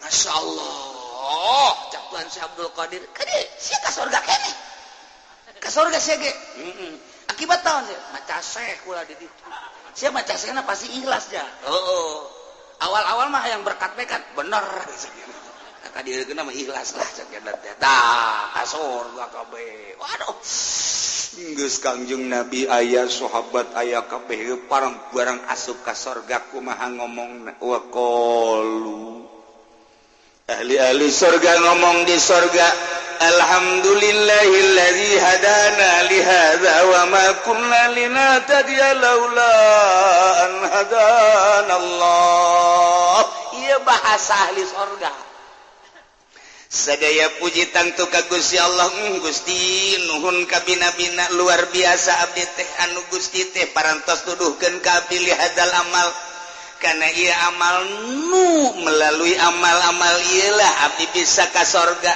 Masya Allah, cak Tuhan Syekh Abdul Qadir, kade sia ka sorga keneh. Ka sorga sia ge. Heeh. Akibat taon sia? Maca syekh kula di ditu. Sia maca syekhna pasti ikhlas ja. Heeh. Awal-awal mah yang berkat-berkat bener. Ka dieu mah ikhlas lah cak teh. Tah, ka sorga kabeh. Waduh. Geus Kangjeng Nabi aya sahabat aya kabeh parang barang asup ka sorga kumaha ngomongna wa qalu. Ahli-ahli sorga ngomong di sorga, alhamdulillahillazi hadana li hadza wa ma kunna linahtadiya laula an hadana Allah. Ieu bahasa ahli sorga. Sadaya puji tangtu ka Gusti Allah, Gusti nuhun kabina-bina luar biasa abdi teh anu Gusti teh parantos tuduhkeun ka abdi li hadzal amal. Karena ieu amal nu melalui amal-amal ieu lah abdi bisa ka sorga.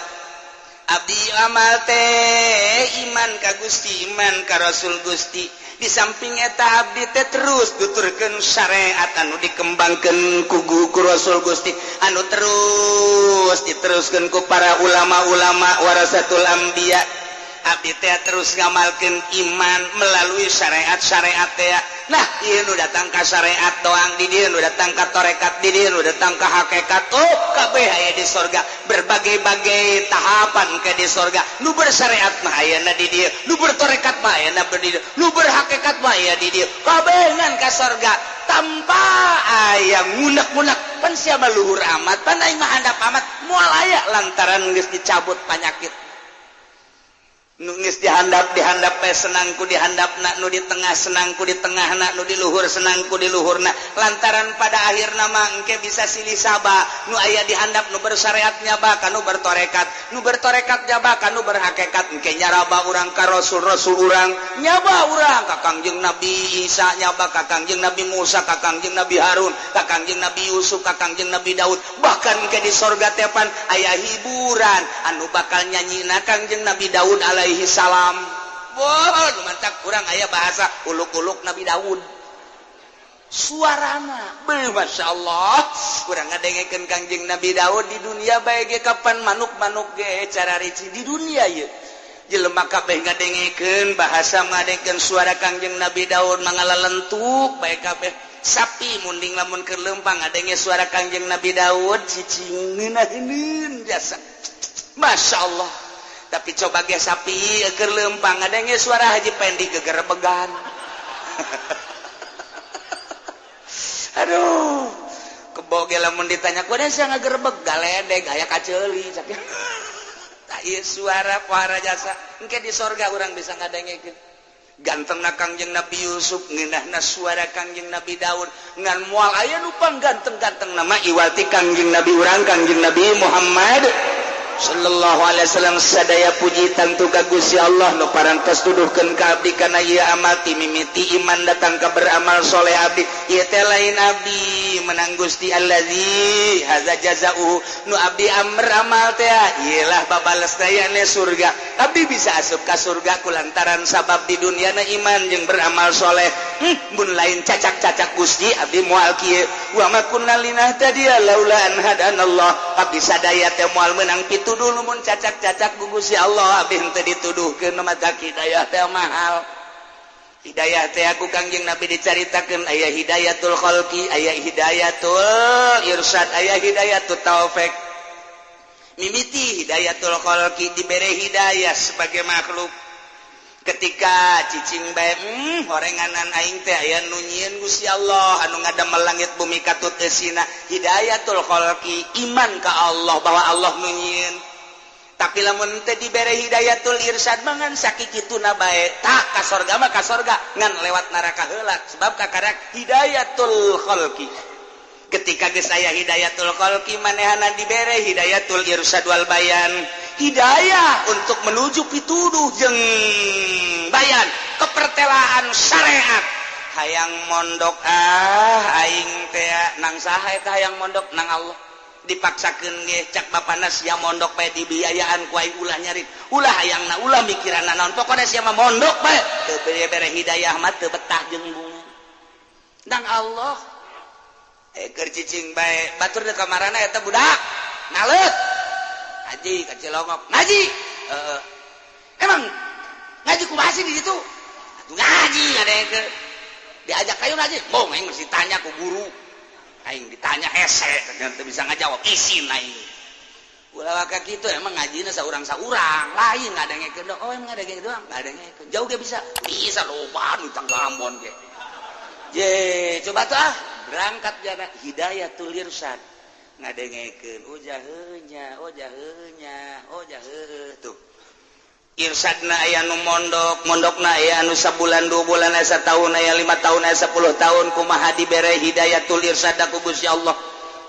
Abdi amal teh iman ka Gusti, iman ka Rasul Gusti. Di samping eta abdi teh terus tuturkeun syariat anu dikembangkeun ku Rasul Gusti, anu terus diteruskeun ku para ulama-ulama warasatul anbiya. Abdi teh terus ngamalkeun iman melalui syariat-syariat teh. Nah, ieu nu datang ka syariat doang, di dieu nu datang ka tarekat, di dieu nu datang ka hakikat. Oh, kabeh aya di sorga, berbagai-bagai tahapan ke di sorga. Nu bersyariat mah ayana di dieu, nu bertarekat mah ayana di dieu, nu berhakikat mah aya di dieu. Kabeh ngan ka sorga tanpa aya ngunek-ngunek. Pan sia mah luhur amat, pan aing mah handap amat, moal aya lantaran geus dicabut panyakit. Nu geus dihandap bae senangku dihandapna, nu di tengah senangku di tengahna, nu di luhur senangku di luhurna. Lantaran pada akhirna mah engke bisa silih saba, nu aya dihandap nu bersyariat nyaba ka nu bertorekat, nu bertorekat nyaba ka nu berhakikat. Engke nyaraba urang ka rasul-rasul urang, nyaba urang ka Kangjeng Nabi Isa, nyaba ka Kangjeng Nabi Musa, ka Kangjeng Nabi Harun, ka Kangjeng Nabi Yusuf, ka Kangjeng Nabi Daud. Bahkan engke di sorga teh pan aya hiburan anu bakal nyanyina Kangjeng Nabi Daud alaihi salam. Wah, mantak kurang aya bahasa uluk-uluk Nabi Daud. Suarana, beuh Masya Allah, kurang ngadengekeun Kangjeng Nabi Daud di dunia bae ge kapan manuk-manuk ge cara rici di dunia ieu. Jelema kabeh ngadengekeun bahasa ngadengekeun suara Kangjeng Nabi Daud mangalalentuk bae kabeh. Sapi munding lamun keur leumpang ngadenge suara Kangjeng Nabi Daud cicing ngeunaheun jasa. Masya Allah. Tapi coba ge sapi keur leumpang ngadenge suara Haji Pendi gegerebegan. Aduh, kebo ge lamun ditanya ku sia ngagerebeg galedeg aya kaceuli cak. Tah ieu suara pohara jasa. Engke di sorga urang bisa ngadengekeun. Gantengna Kangjeng Nabi Yusuf, ngeunahna suara Kangjeng Nabi Daud, ngan moal aya nu pangganteng-ganteng nama iwati Kangjeng Nabi urang Kangjeng Nabi Muhammad sallallahu alaihi wasallam. Sadaya puji tentu ka Gusti Allah nu parantos tuduhkeun ka abdi kana ieu amal ti mimiti iman datang ka beramal soleh abdi. Ieu teh lain abdi menang Gusti allazi hadza jazaa'uhu nu abdi beramal teh ieu lah babales dayane surga. Abdi bisa asup ka surga kulantaran sabab di dunyana iman jeung beramal soleh. Mun lain cacak-cacak Gusti abdi moal kieu. Wa ma kunna linahtadiya laula an hadanallah. Abdi sadaya teh moal meunang pituduh mun cacak-cacak ku Gusti Allah. Abdi henteu dituduhkeun mata hidayah teh mahal. Hidayah teh aku Kangjeng Nabi dicaritakeun aya hidayatul khalqi, aya hidayatul irsyad, aya hidayatul taufik. Mimiti hidayatul khalqi dibere hidayah sebagai makhluk. Ketika cicing bae horenganan aing teh aya nu nyieun Gusti Allah anu ngadamel langit bumi katut eusina. Hidayatul khalqi iman ka Allah bahwa Allah nu nyieun. Tapi lamun teh dibere hidayatul irsyad mangan sakikituna bae tak ka sorga mah ka sorga ngan lewat neraka heula sebab kakarak hidayatul khalqi. Ketika geus aya hidayatul khalqi manehana dibere hidayatul irsyad wal bayan. Hidayah untuk menuju pituduh jeung bayan kepertelaan syariat. Hayang mondok ah aing teh nang saha eta hayang mondok nang Allah. Dipaksakeun ge cak bapana sia mondok bae dibiayaan ku aing ulah nyarit. Ulah hayangna ulah mikiranna naon pokona sia mah mondok bae. Teu bere hidayah mah teu betah jeung bunga. Nang Allah keur cicing bae batur deuk kamarana eta budak ngaleut. Ngaji ka Cilongok ngaji. Emang ngaji kumaha sih di situ? Atuh ngaji ngadengkeun. Diajak kayu ngaji, bong aing mesti tanya ku guru. Aing ditanya hese teu bisa ngajawab isin aing. Ulah waka kitu emang ngajina saurang-saurang, lain ngadengekeun doang. Oh emang ngadengekeun doang, ngadengekeun. Jauh ge bisa. Bisa loba nu tangga Ambon ge. Je, coba tuh ah, berangkat jana hidayatul irsyad. Ngadengekeun oh jaheunya, oh jaheunya, oh jaheuh tuh. Irsyadna aya nu mondok, mondokna aya anu sabulan, 2 bulan, aya satahun, aya 5 tahun, aya 10 tahun kumaha dibere hidayatul irsyad ku Gusti Allah.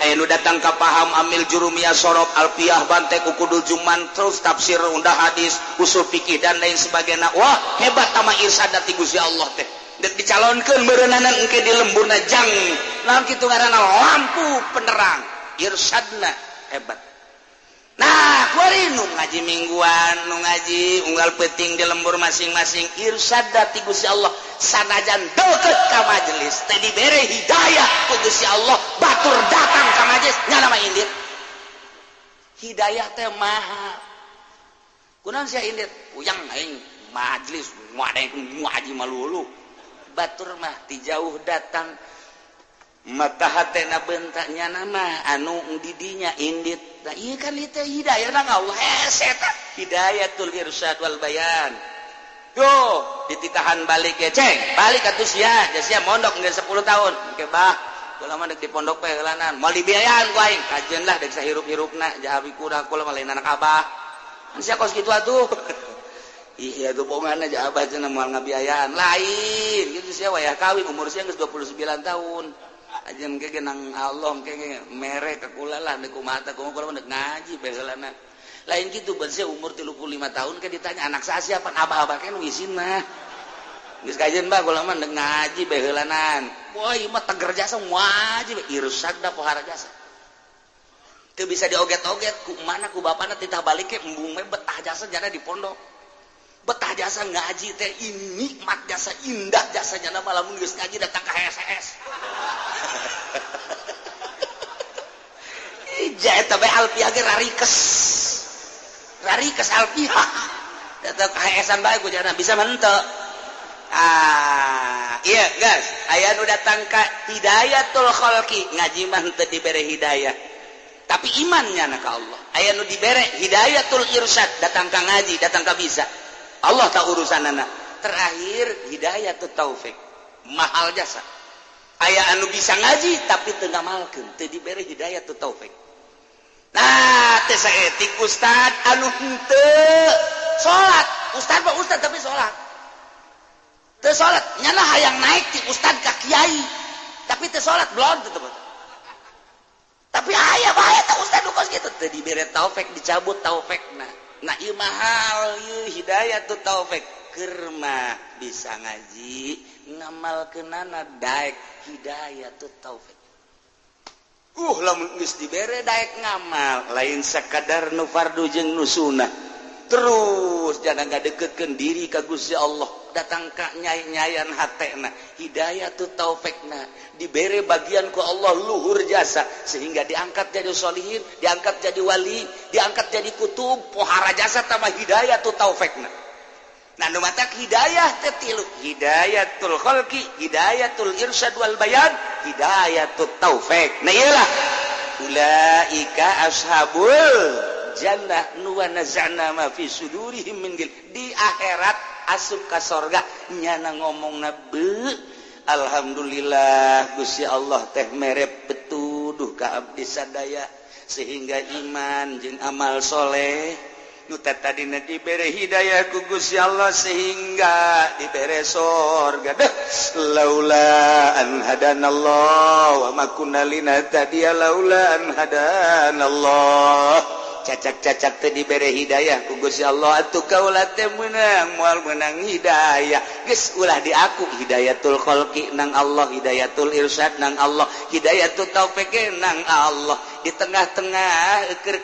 Aya nu datang ka paham amil jurumiyah sorob alfiah bantek ukudul juman terus tafsir undah hadis usul fikih dan lain sebagainya. Wah, hebat tama irsyad ti Gusti Allah teh. Dek dicalonkeun meureunana engke di lemburna jang. Naon kitu ngaranna lampu penerang. Irsyadna hebat. Nah, kuari nu ngaji mingguan, nu ngaji unggal peuting di lembur masing-masing irsyad ti Gusti Allah. Sanajan deukeut ka majelis teh dibere hidayah ku Gusti Allah, batur datang ka majelis nya nama indit. Hidayah teh mahal. Kunaon sia indit? Puyang aing majelis ngadengkeun ngaji malulu. Batur mah ti jauh datang mata hatena bentaknya nama anu didinya indit. Nah iya kan itu hidayah nang Allah hese eta hidayatul irsyad wal bayan. Yo dititahan balik ge ceng balik atuh sia sia mondok geus 10 tahun engke bah kula mah deuk di pondok bae heulanan moal dibiayaan ku aing kajeun lah deuk sahirup-hirupna jahabi kurang kula mah lain anak abah sia kos kitu atuh. Iya tuh bohongan aja abah cenah moal ngabiayaan lain gitu sia wayah kawin umur sia geus 29 tahun. Ajen ge nang Allah ge mere ka kula lah deuk kumaha teh kumaha kula deuk ngaji bae heulana. Lain kitu ban sia umur 35 tahun ke ditanya anak saya siapa abah-abah ke nu isin mah. Geus kajeun bah kula mah deuk ngaji bae heulanan. Wah ieu mah teger jasa ngaji bae irsyad da pohara jasa. Teu bisa dioget-oget ku mana ku bapana titah balik ke embung we betah jasa jana di pondok. Betah jasa ngaji teh ini nikmat jasa indah jasa jana lamun geus ngaji datang ka HSS. Ija eta bae alfiah ge rarikes. Rarikes alfiah. Datang ka HSan bae ku jana bisa mah henteu. Ah, iya guys, aya nu datang ka hidayatul khalqi, ngaji mah henteu dibere hidayah. Tapi imannya na ka Allah. Aya nu dibere hidayatul irsyad, datang ka ngaji, datang ka bisa. Allah tak urusanana. Terakhir hidayatut taufik, mahal jasa. Aya anu bisa ngaji tapi teu ngamalkeun, teu dibere hidayatut taufik. Nah, teh saetik ustad anu henteu salat. Ustad mah ustad tapi salat. Teu salat, nyana hayang naik ti ustad ka kiai. Tapi teu salat blon teu. Tapi aya bae teh ustad nu kos kitu teu dibere taufik, dicabut taufikna. Nah, ieu mahal ieu hidayatut taufik. Keur mah bisa ngaji, ngamalkeunana daek hidayatut taufik. Lamun geus dibere daek ngamal, lain sakadar nu fardu jeung nu sunah. Terus jangan ngadeketkeun diri ka Gusti Allah, datang ka nyai-nyayan hatena, hidayatut taufikna dibere bagian ku Allah luhur jasa sehingga diangkat jadi solihin, diangkat jadi wali, diangkat jadi kutub, pohara jasa tambah hidayatut taufikna. Nah, nu matak hidayah teh tilu, hidayatul khalqi, hidayatul irsyad wal bayan, hidayatut taufik. Nah, iyalah ulaika ashabul jannah nu wa naza'na ma fi sudurihim min gil. Di akhirat asup ka sorga nyana ngomongna beuh, alhamdulillah Gusti Allah teh mere petuduh ka abdi sadaya sehingga iman jeung amal soleh nu tadina dibere hidayah ku Gusti Allah sehingga dibere sorga. Deh, laula an hadanallah wa ma kunna linahtadiya laula an hadanallah. Cacak-cacak teh dibere hidayah ku Gusti Allah atuh kaula teh meunang moal meunang hidayah. Geus ulah diaku hidayatul khalqi nang Allah, hidayatul irsyad nang Allah, hidayatul taufik nang Allah. Di tengah-tengah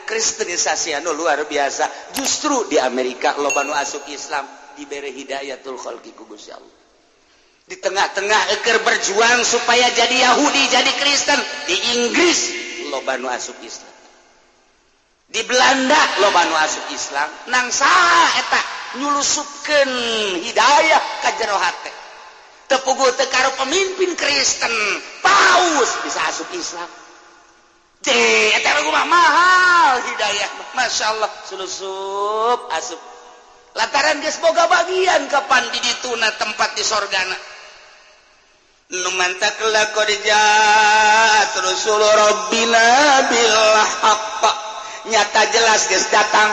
kristenisasi anu luar biasa, justru di Amerika loba nu asup Islam dibere hidayatul khalqi ku Gusti Allah. Di tengah-tengah eker berjuang supaya jadi Yahudi, jadi Kristen, di Inggris loba nu asup Islam. Di Belanda loba nu asup Islam, nang saha eta nyulusupkeun hidayah ka jero hate. Teu puguh teu karo pemimpin Kristen, paus bisa asup Islam. Eta mah mahal hidayah, Masya Allah, sulusup asup. Lantaran geus boga bagian kapan di dituna tempat di sorgana. Nu mantak laqad ja'at rusul rabbina bil haqq. Nyata jelas geus datang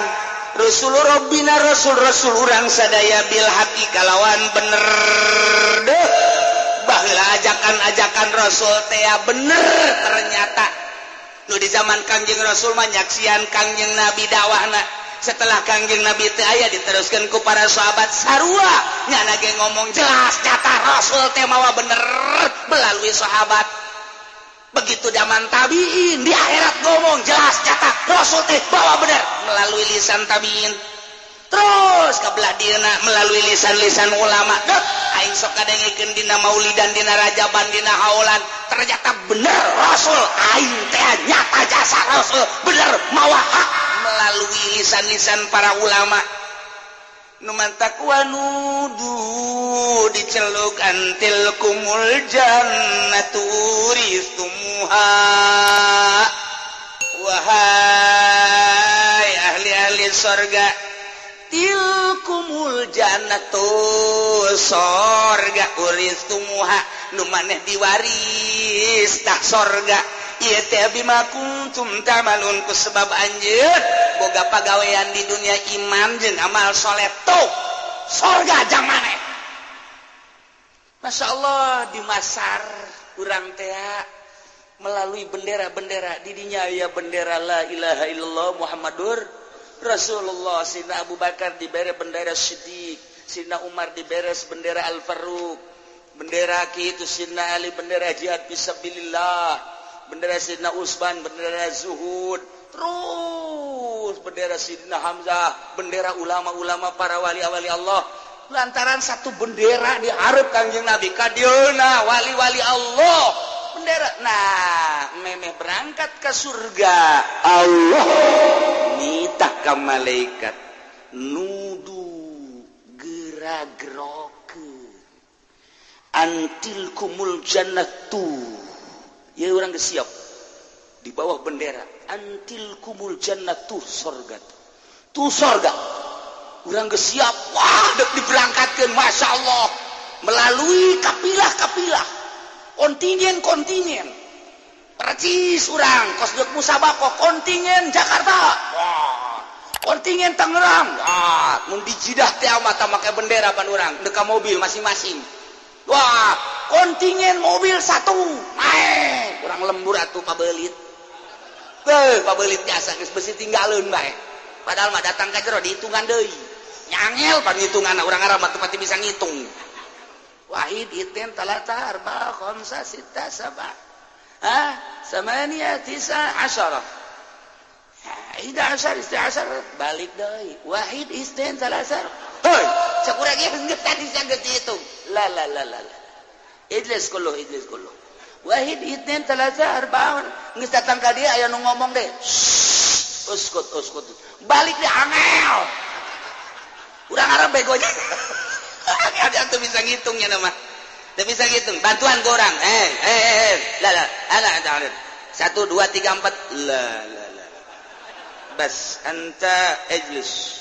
Rasul Rabbina, rasul-rasul urang sadaya bil haqi kalawan bener. Deh, baheula ajakan-ajakan rasul teh bener ternyata. Nu di zaman Kangjeng Rasul mah nyaksian Kangjeng Nabi dakwahna. Setelah Kangjeng Nabi teu aya diteruskeun ku para sahabat sarua. Nyana ge ngomong jelas nyata Rasul teh mawa bener melalui sahabat. Begitu zaman tabiin di akhirat ngomong jelas nyata Rasul teh bawa bener melalui lisan tabiin. Terus ke belah dieuna melalui lisan-lisan ulama. Deh, aing sok kadengekeun dina maulidan, dina rajaban, dina haulan, ternyata bener Rasul aing teh nyata jasa Rasul bener mawa hak melalui lisan-lisan para ulama. Nu mantak wanudu diceluk antil kumul jannatu uristumuha. Wahai ahli-ahli sorga, tilkumul jannatu sorga uristumuha, nu maneh diwaris tah sorga. Ieu teh bima kuntum ta'malun, ku sebab anjeun boga pagawean di dunia iman jeung amal soleh tuh sorga jang maneh. Masya Allah, di Masar urang teh melalui bendera-bendera didinya aya bendera la ilaha illallah Muhammadur Rasulullah. Sina Abu Bakar dibere bendera Siddiq, Sina Umar dibere bendera Al-Faruq, bendera kitu Sina Ali bendera jihad fisabilillah, bendera Sidna Utsman bendera zuhud, terus bendera Sidna Hamzah, bendera ulama-ulama para wali-wali Allah. Lantaran satu bendera diharap Kangjeng Nabi kadieuna wali-wali Allah bendera. Nah, memeh berangkat ke surga Allah nitah ka malaikat nudu gera-gerokeun antil kumul jannatu. Ya orang siap di bawah bendera antil kumul jannatu, sorga tuh sorga. Orang siap, wah dek diberangkatkan, Masya Allah, melalui kapilah-kapilah, kontingen-kontingen, percis orang kos dek musabako kontingen Jakarta, wah Kontingen Tangerang, ah, mun di Jidah teh mata make bendera pan urang, deka mobil masing-masing. Wah, kontingen mobil satu, naik, kurang lembur atuh pabelit. Beuh, pabelit biasa geus besi tinggaleun bae. Padahal mah datang ka jero dihitungan deui. Nyangel pan hitungan urang Arab mah teu pati bisa ngitung. Wahid, itnin, talata, arba, khamsa, sitta, sab'a. Ah, samania, tisa, asyara. Ida asar, isti asar, balik deui. Wahid, isnin, salasar. Hoi, cek urang ieu geus tadi geus dihitung. La la la la la. Ijlis kullu, ijlis kullu. Wahid, isnin, salasar, arba'a. Geus datang ka dieu aya nu ngomong deh. Uskut, uskut. Balik deh angel. Urang Arab bego nya. Angel tuh bisa ngitungnya nama. Teu bisa ngitung. Bantuan ke orang. La la, ana ana. 1 2 3 4. La la. Bas anta ijlis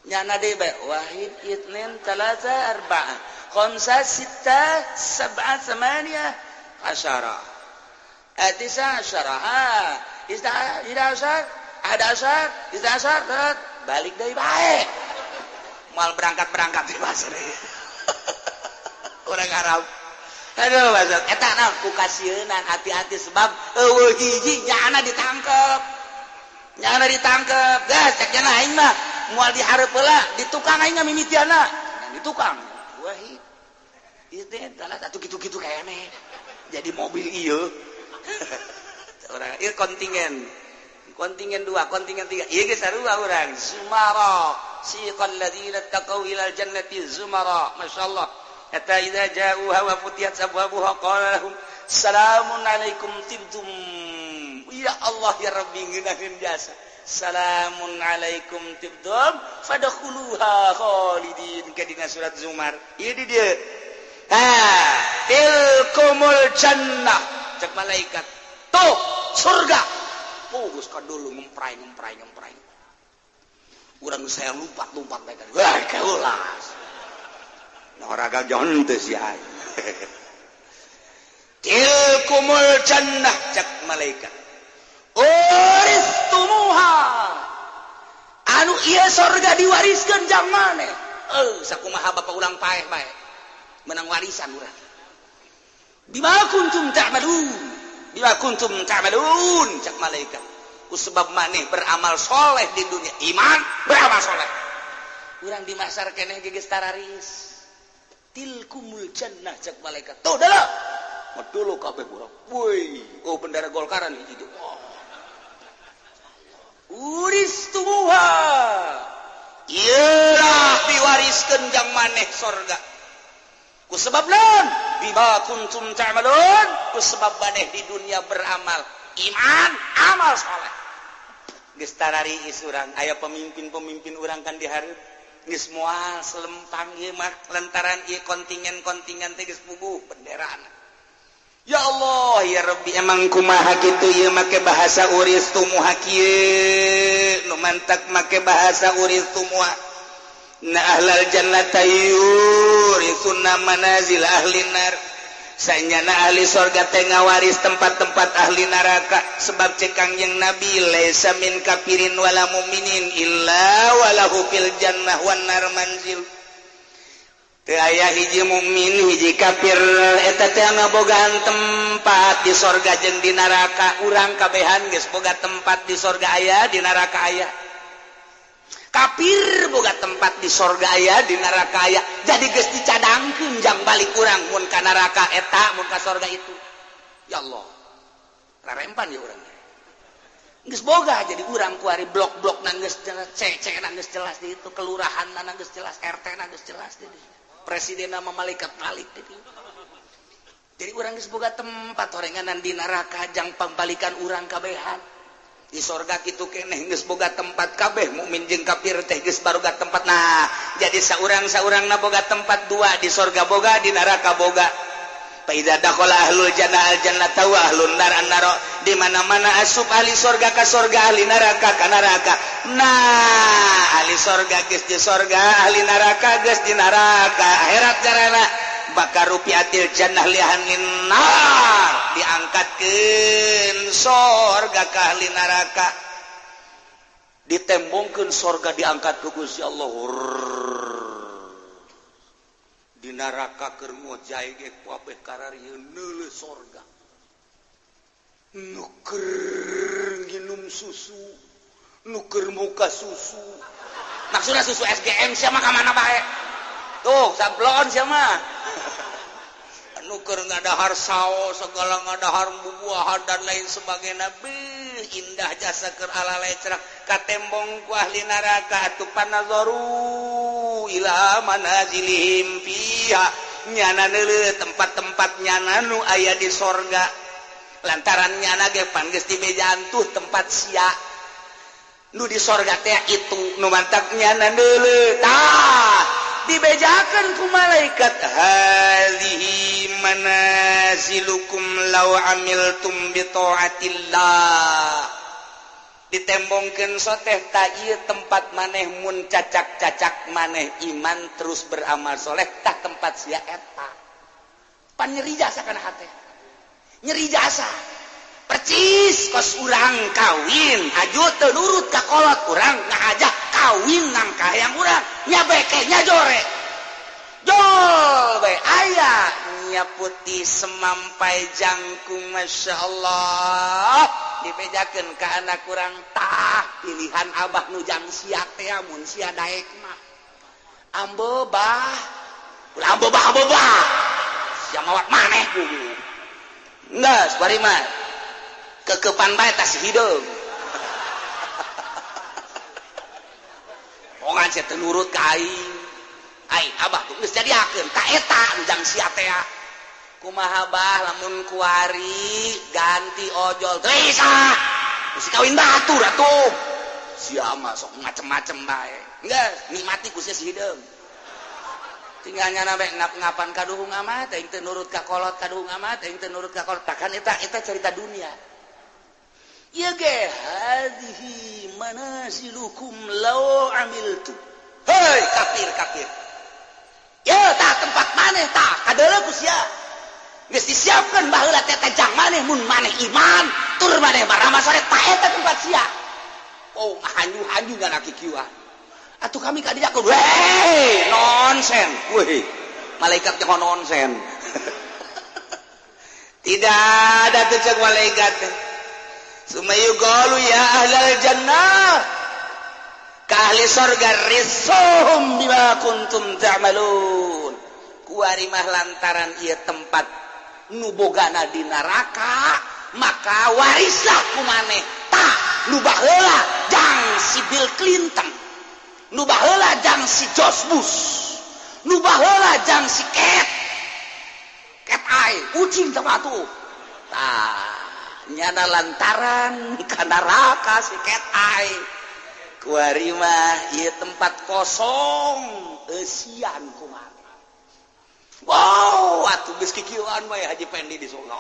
nyana deui bae wahid itnin talata arba'a khamsa sitta sab'a thamaniya asyara tisa asyara isna ida asyar ahad asyar isna asyar balik deui bae moal berangkat-berangkat di pasar urang Arab. Aduh bahasa eta naon ku kasieunan hati-hati sebab eueuh hiji nyana ditangkep. Nyana ditangkep, gas cek nyana aing mah moal dihareup heula, di tukang aing mah mimitiana. Di tukang. Wahid. Ieu teh atuh kitu-kitu keneh. Jadi mobil ieu. Urang ieu kontingen. Kontingen 2, kontingen 3. Ieu geus sarua urang. Zumara, siqal ladzina taqaw ilal jannati zumara. Masyaallah. Hatta idza ja'uha wa futiyat abwabuha qala lahum salamun alaikum tibtum. Ya Allah ya Rabbi ngeunaheun jasa. Salamun alaikum tibtum fadkhuluha khalidin ka dina surat Zumar. Ieu di dieu. Ha, tilkumul jannah cek malaikat. Tuh surga. Oh, geus ka dulu ngemprai ngemprai ngemprai. Urang saya lompat-lompat bae kan. Wah, kaulas. Nah, oraga jonte teu sia. Tilkumul jannah cek malaikat. Uristumuha anu ieu sorga diwariskeun jang maneh. Sakumaha bapak urang paeh bae menang warisan urang. Bima kuntum ta'malun, bima kuntum ta'malun cak malaikat. Ku sebab maneh beramal soleh di dunia, iman beramal soleh. Urang di masar keneh geus tararis. Tilkumul jannah cak malaikat. Tuh dah. Dulu kabeh urang. Woi, oh bendera Golkaran hiji teh. Uristumuha ieulah diwariskeun jang maneh sorga. Ku sebab naon? Bima kuntum ta'malun. Ku sebab maneh di dunia beramal iman, amal soleh. Geus tarariis urang, aya pemimpin-pemimpin urang kan dihareup. Geus moal selempang ieu mah lantaran ieu kontingen-kontingen teh geus puguh benderana. Ya Allah ya Rabbi emang kumaha kitu ieu make bahasa uristumuha kieu nu mantak make bahasa uristumuha. Na ahlal jannata yurisuna manazil ahli nar. Sanyana ahli sorga teh ngawaris tempat-tempat ahli neraka sebab cek Kangjeng Nabi laisa min kafirin wala muminin illa walahu fil jannah wan nar manzil. Teu aya hiji mukmin hiji kafir eta teh ngabogaan tempat di sorga jeung di neraka. Urang kabehan geus boga tempat di sorga aya, di neraka aya. Kafir boga tempat di sorga aya, di neraka aya. Jadi geus dicadangkeun jang balik urang mun ka neraka eta, mun ka sorga itu. Ya Allah. Rarempan ya urang. Geus boga jadi urang kuari blok-blok na geus jelas, C-C na geus jelas di itu, kelurahan na geus jelas, RT na geus jelas di dieu. Presiden nama malaikat malik jadi. Jadi urang geus boga tempat horenganan di neraka jang pambalikan urang kabehan. Di sorga kitu keneh geus boga tempat kabeh mukmin jeung kafir teh geus baroga tempat. Nah, jadi saurang-saurangna boga tempat dua, di sorga boga, di neraka boga. Fa idza dakhala ahlul jannah al jannata wa ahlun nar an nar. Di mana-mana asup ahli sorga ka sorga, ahli neraka ka neraka. Nah, ahli sorga geus di sorga, ahli neraka geus di neraka. Akhirat carana bakal rupiatil jannah li ahlin nar, diangkatkeun sorga ka ahli neraka. Ditembongkeun sorga diangkat ku Gusti Allah. Di neraka keur ngojay ge kabeh kararieun neuleuh sorga. Nu keur nginum susu, nu keur muka susu. Maksudna susu SGM sia mah ka mana bae? Tuh, sablon sia mah. Nu keur ngadahar saos, segala ngadahar bubuahan dan lain sebagainya. Beuh, indah jasa keur ala lecrak katembong ku ahli neraka atuh panazaru ila manazilihim fiha nyana neuleuh tempat-tempat nyana nu aya di sorga lantaran nyana ge pan geus dibejaan tuh tempat sia nu di sorga teh itu nu mantak nyana neuleuh tah dibejakeun ku malaikat hadhihi manazilukum law amiltum bi taatillah ditembongkeun soteh ta ieu tempat maneh mun cacak-cacak maneh iman terus beramal soleh tah tempat sia eta pan nyeri jasa kana hate nyeri jasa percis kos urang kawin aju teu nurut ka kolot urang ngajak kawin nang kahayang urang nya beke nya jore jol bae aya nya putih semampai jangkung Masya Allah dibejakeun ka anak urang tah pilihan abah nu jang sia teh mun sia daek mah ambe bah ulah ambe bah ambe bah sia mawat maneh kudu geus bari mah kekepan bae tas hideung ongan sia teu nurut ka aing aing abah tuh geus jadiakeun ka eta nu jang sia teh kumaha bah lamun kuari ganti ojol teu bisa geus kawin batur atuh sia mah sok macem-macem bae geus nikmati ku sia si hideung tinggal nyana bae ngap-ngapan kaduhung amat aing teu nurut ka kolot kaduhung amat aing teu nurut ka kolot takan eta eta cerita dunia ieu ge hadhihi manasilukum law amiltu hei kafir kafir ya tah tempat maneh tah kadeuleu ku sia geus disiapkeun baheula teh jang maneh mun maneh iman tur maneh baramal soleh tah eta tempat sia oh hanyu-hanyu ngana kikieuan atuh kami ka dieu weh nonsen weh malaikat teh nonsen tidak ada tuh cek malaikat sumayuqalu ya ahlal jannah ka ahli sorga risuhum bima kuntum ta'malun kuari mah lantaran ieu tempat nu bogana di neraka maka warislah ku maneh tah nu baheula jang si Bill Clinton nu baheula jang si George Bush nu baheula jang si Cat Cat Eye kucing sama atuh tah nyana lantaran ka neraka si Cat Eye kuari mah ieu tempat kosong eusian kumaha wow atuh geus kikieuan we Haji Pendi di surga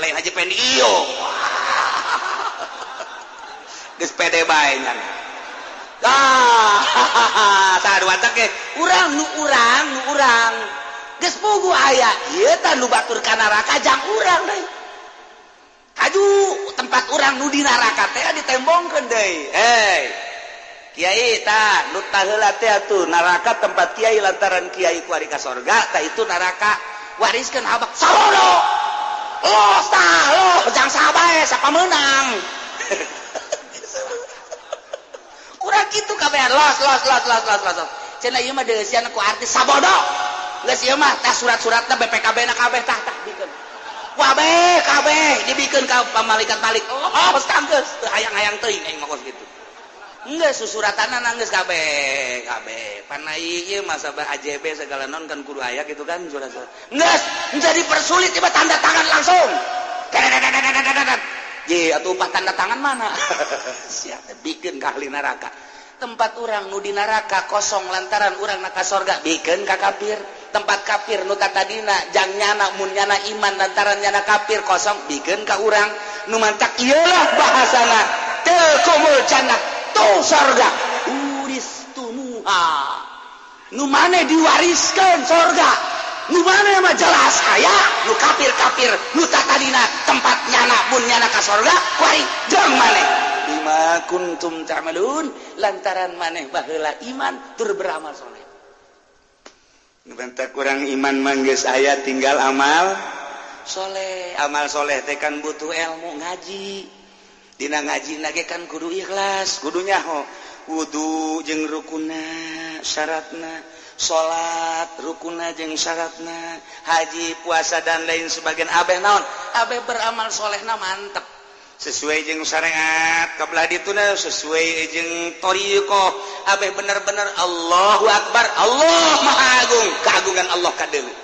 lain Haji Pendi ieu geus pede bae nyana ah tah watak ge urang nu urang nu urang geus puguh aya ieu tah nu batur ka neraka jang urang deui kaju tempat urang nu di neraka teh ditembongkeun deui hei kiai tah nu taheula teh atuh neraka tempat kiai lantaran kiai kuari ka sorga tah itu neraka wariskeun abak salono los tah los jang sabae sapa meunang urang kitu kabehan los los los los los los cenah ieu mah deusian ku artis sabodo geus ieu mah tah surat-suratna BPKB na kabeh tah tah bikeun wabeh kabeh dibikeun ka malaikat balik oh geus geus teu hayang-hayang teuing aing mah kos kitu geus susuratanna geus kabeh kabeh panai ieu mah sabar AJB segala non kan kudu aya gitu kan surat-surat geus jadi persulit ieu tanda tangan langsung ye atuh upah tanda tangan mana sia teh bikeun ka ahli neraka tempat urang nu di neraka kosong lantaran urang na ka sorga bikeun ka kafir tempat kafir nu tatadina jang nyana mun nyana iman lantaran nyana kafir kosong bikeun ka urang nu mantak ieulah bahasana tilkumul jannah tuh sorga uristumuha nu maneh diwariskeun sorga nu maneh mah jelas aya nu kafir-kafir nu tatadina tempat nyana mun nyana ka sorga kuari jeung maneh. Bima kuntum ta'malun, lantaran maneh baheula iman tur beramal soleh. Bentak kurang iman mangges aya, tinggal amal soleh. Amal soleh teh kan butuh ilmu, ngaji. Dina ngaji nage kan kudu ikhlas, kudu nyaho wudu jeung rukuna syaratna, salat rukuna jeung syaratna, haji, puasa, dan lain sebagian. Abeh naon? Abeh beramal solehna mantep, sesuai jeung syariat kabelah dituna, sesuai jeung thoriqoh. Abeh bener-bener Allahu Akbar, Allah Maha Agung, keagungan Allah kadeuleu.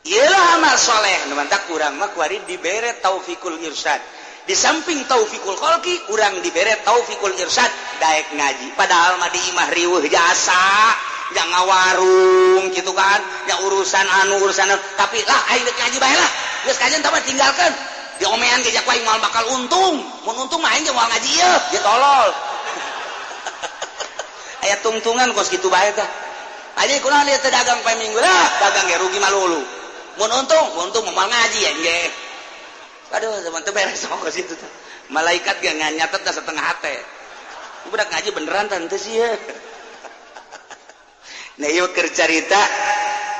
Iyalah amal soleh. Nu mantak urang mah kuari dibere taufikul irsyad. Di samping taufikul kholqi, urang dibere taufikul irsyad, daek ngaji. Padahal mah di imah riweuh jasa, nya ngawarung gitu kan, nya urusan anu urusan anu. Tapi lah, aing dek ngaji bae lah. Geus kajian tah tinggalkeun. Diomean ge ku aing moal bakal untung. Mun untung mah aing ge moal ngaji ieu, ge tolol. Aya tungtungan kos kitu bae tah. Aja kunaon lieu teu dagang poe Minggu lah, dagang ge rugi malulu. Mun untung, untung moal ngaji ya ge. Aduh, teman teu beres kos kitu tah. Malaikat ge nyatet dah setengah hate. Budak ngaji beneran tante sih ya. Nah, yuk keur carita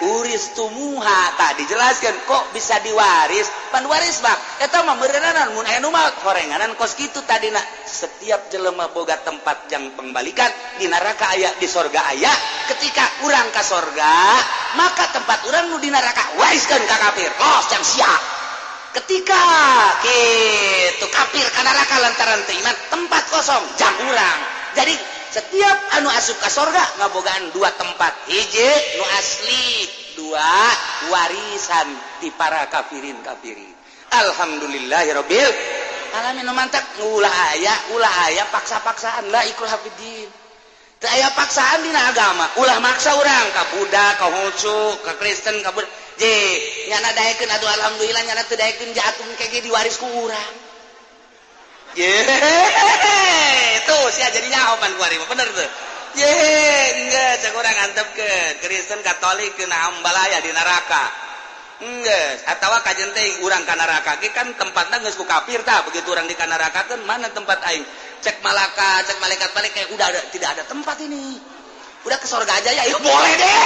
uristumuha tadi dijelaskan kok bisa diwaris. Pan waris mah eta mah meureunana mun aya nu maot horenganan kos kitu tadina. Setiap jelema boga tempat jang pembalikan, di neraka aya, di sorga aya. Ketika urang ka sorga, maka tempat urang nu di neraka wariskeun ka kafir, los jang sia. Ketika kitu kafir ka neraka lantaran teu iman, tempat kosong jang urang. Jadi setiap anu asup ka sorga ngabogaan dua tempat: hiji nu asli, dua warisan di para kafirin kafirin. Alhamdulillahirabbil alamin. Nu mantak ulah aya, ulah aya paksa-paksaan lah, ikrah fiddin. Teu aya paksaan dina agama. Ulah maksa urang ka Buddha, ka Konghucu, ka Kristen, ka Buddha. Je nyana daekeun, aduh alhamdulillah. Nyana teu daekeun, jatuh kege diwaris ku urang. Ye, tuh sia jadi nyaho pan kuari mah bener tuh. Ye, enggak, cek urang antepkeun Kristen Katolik kena ambalaya di neraka. Enggeus, atawa kajen teh urang ka neraka ge kan tempatna geus ku kafir tah. Begitu urang di ka neraka kan, mana tempat aing? Cek malaka, cek malaikat balik kayak udah ada, tidak ada tempat ini. Udah ke surga aja ya, ya boleh deh.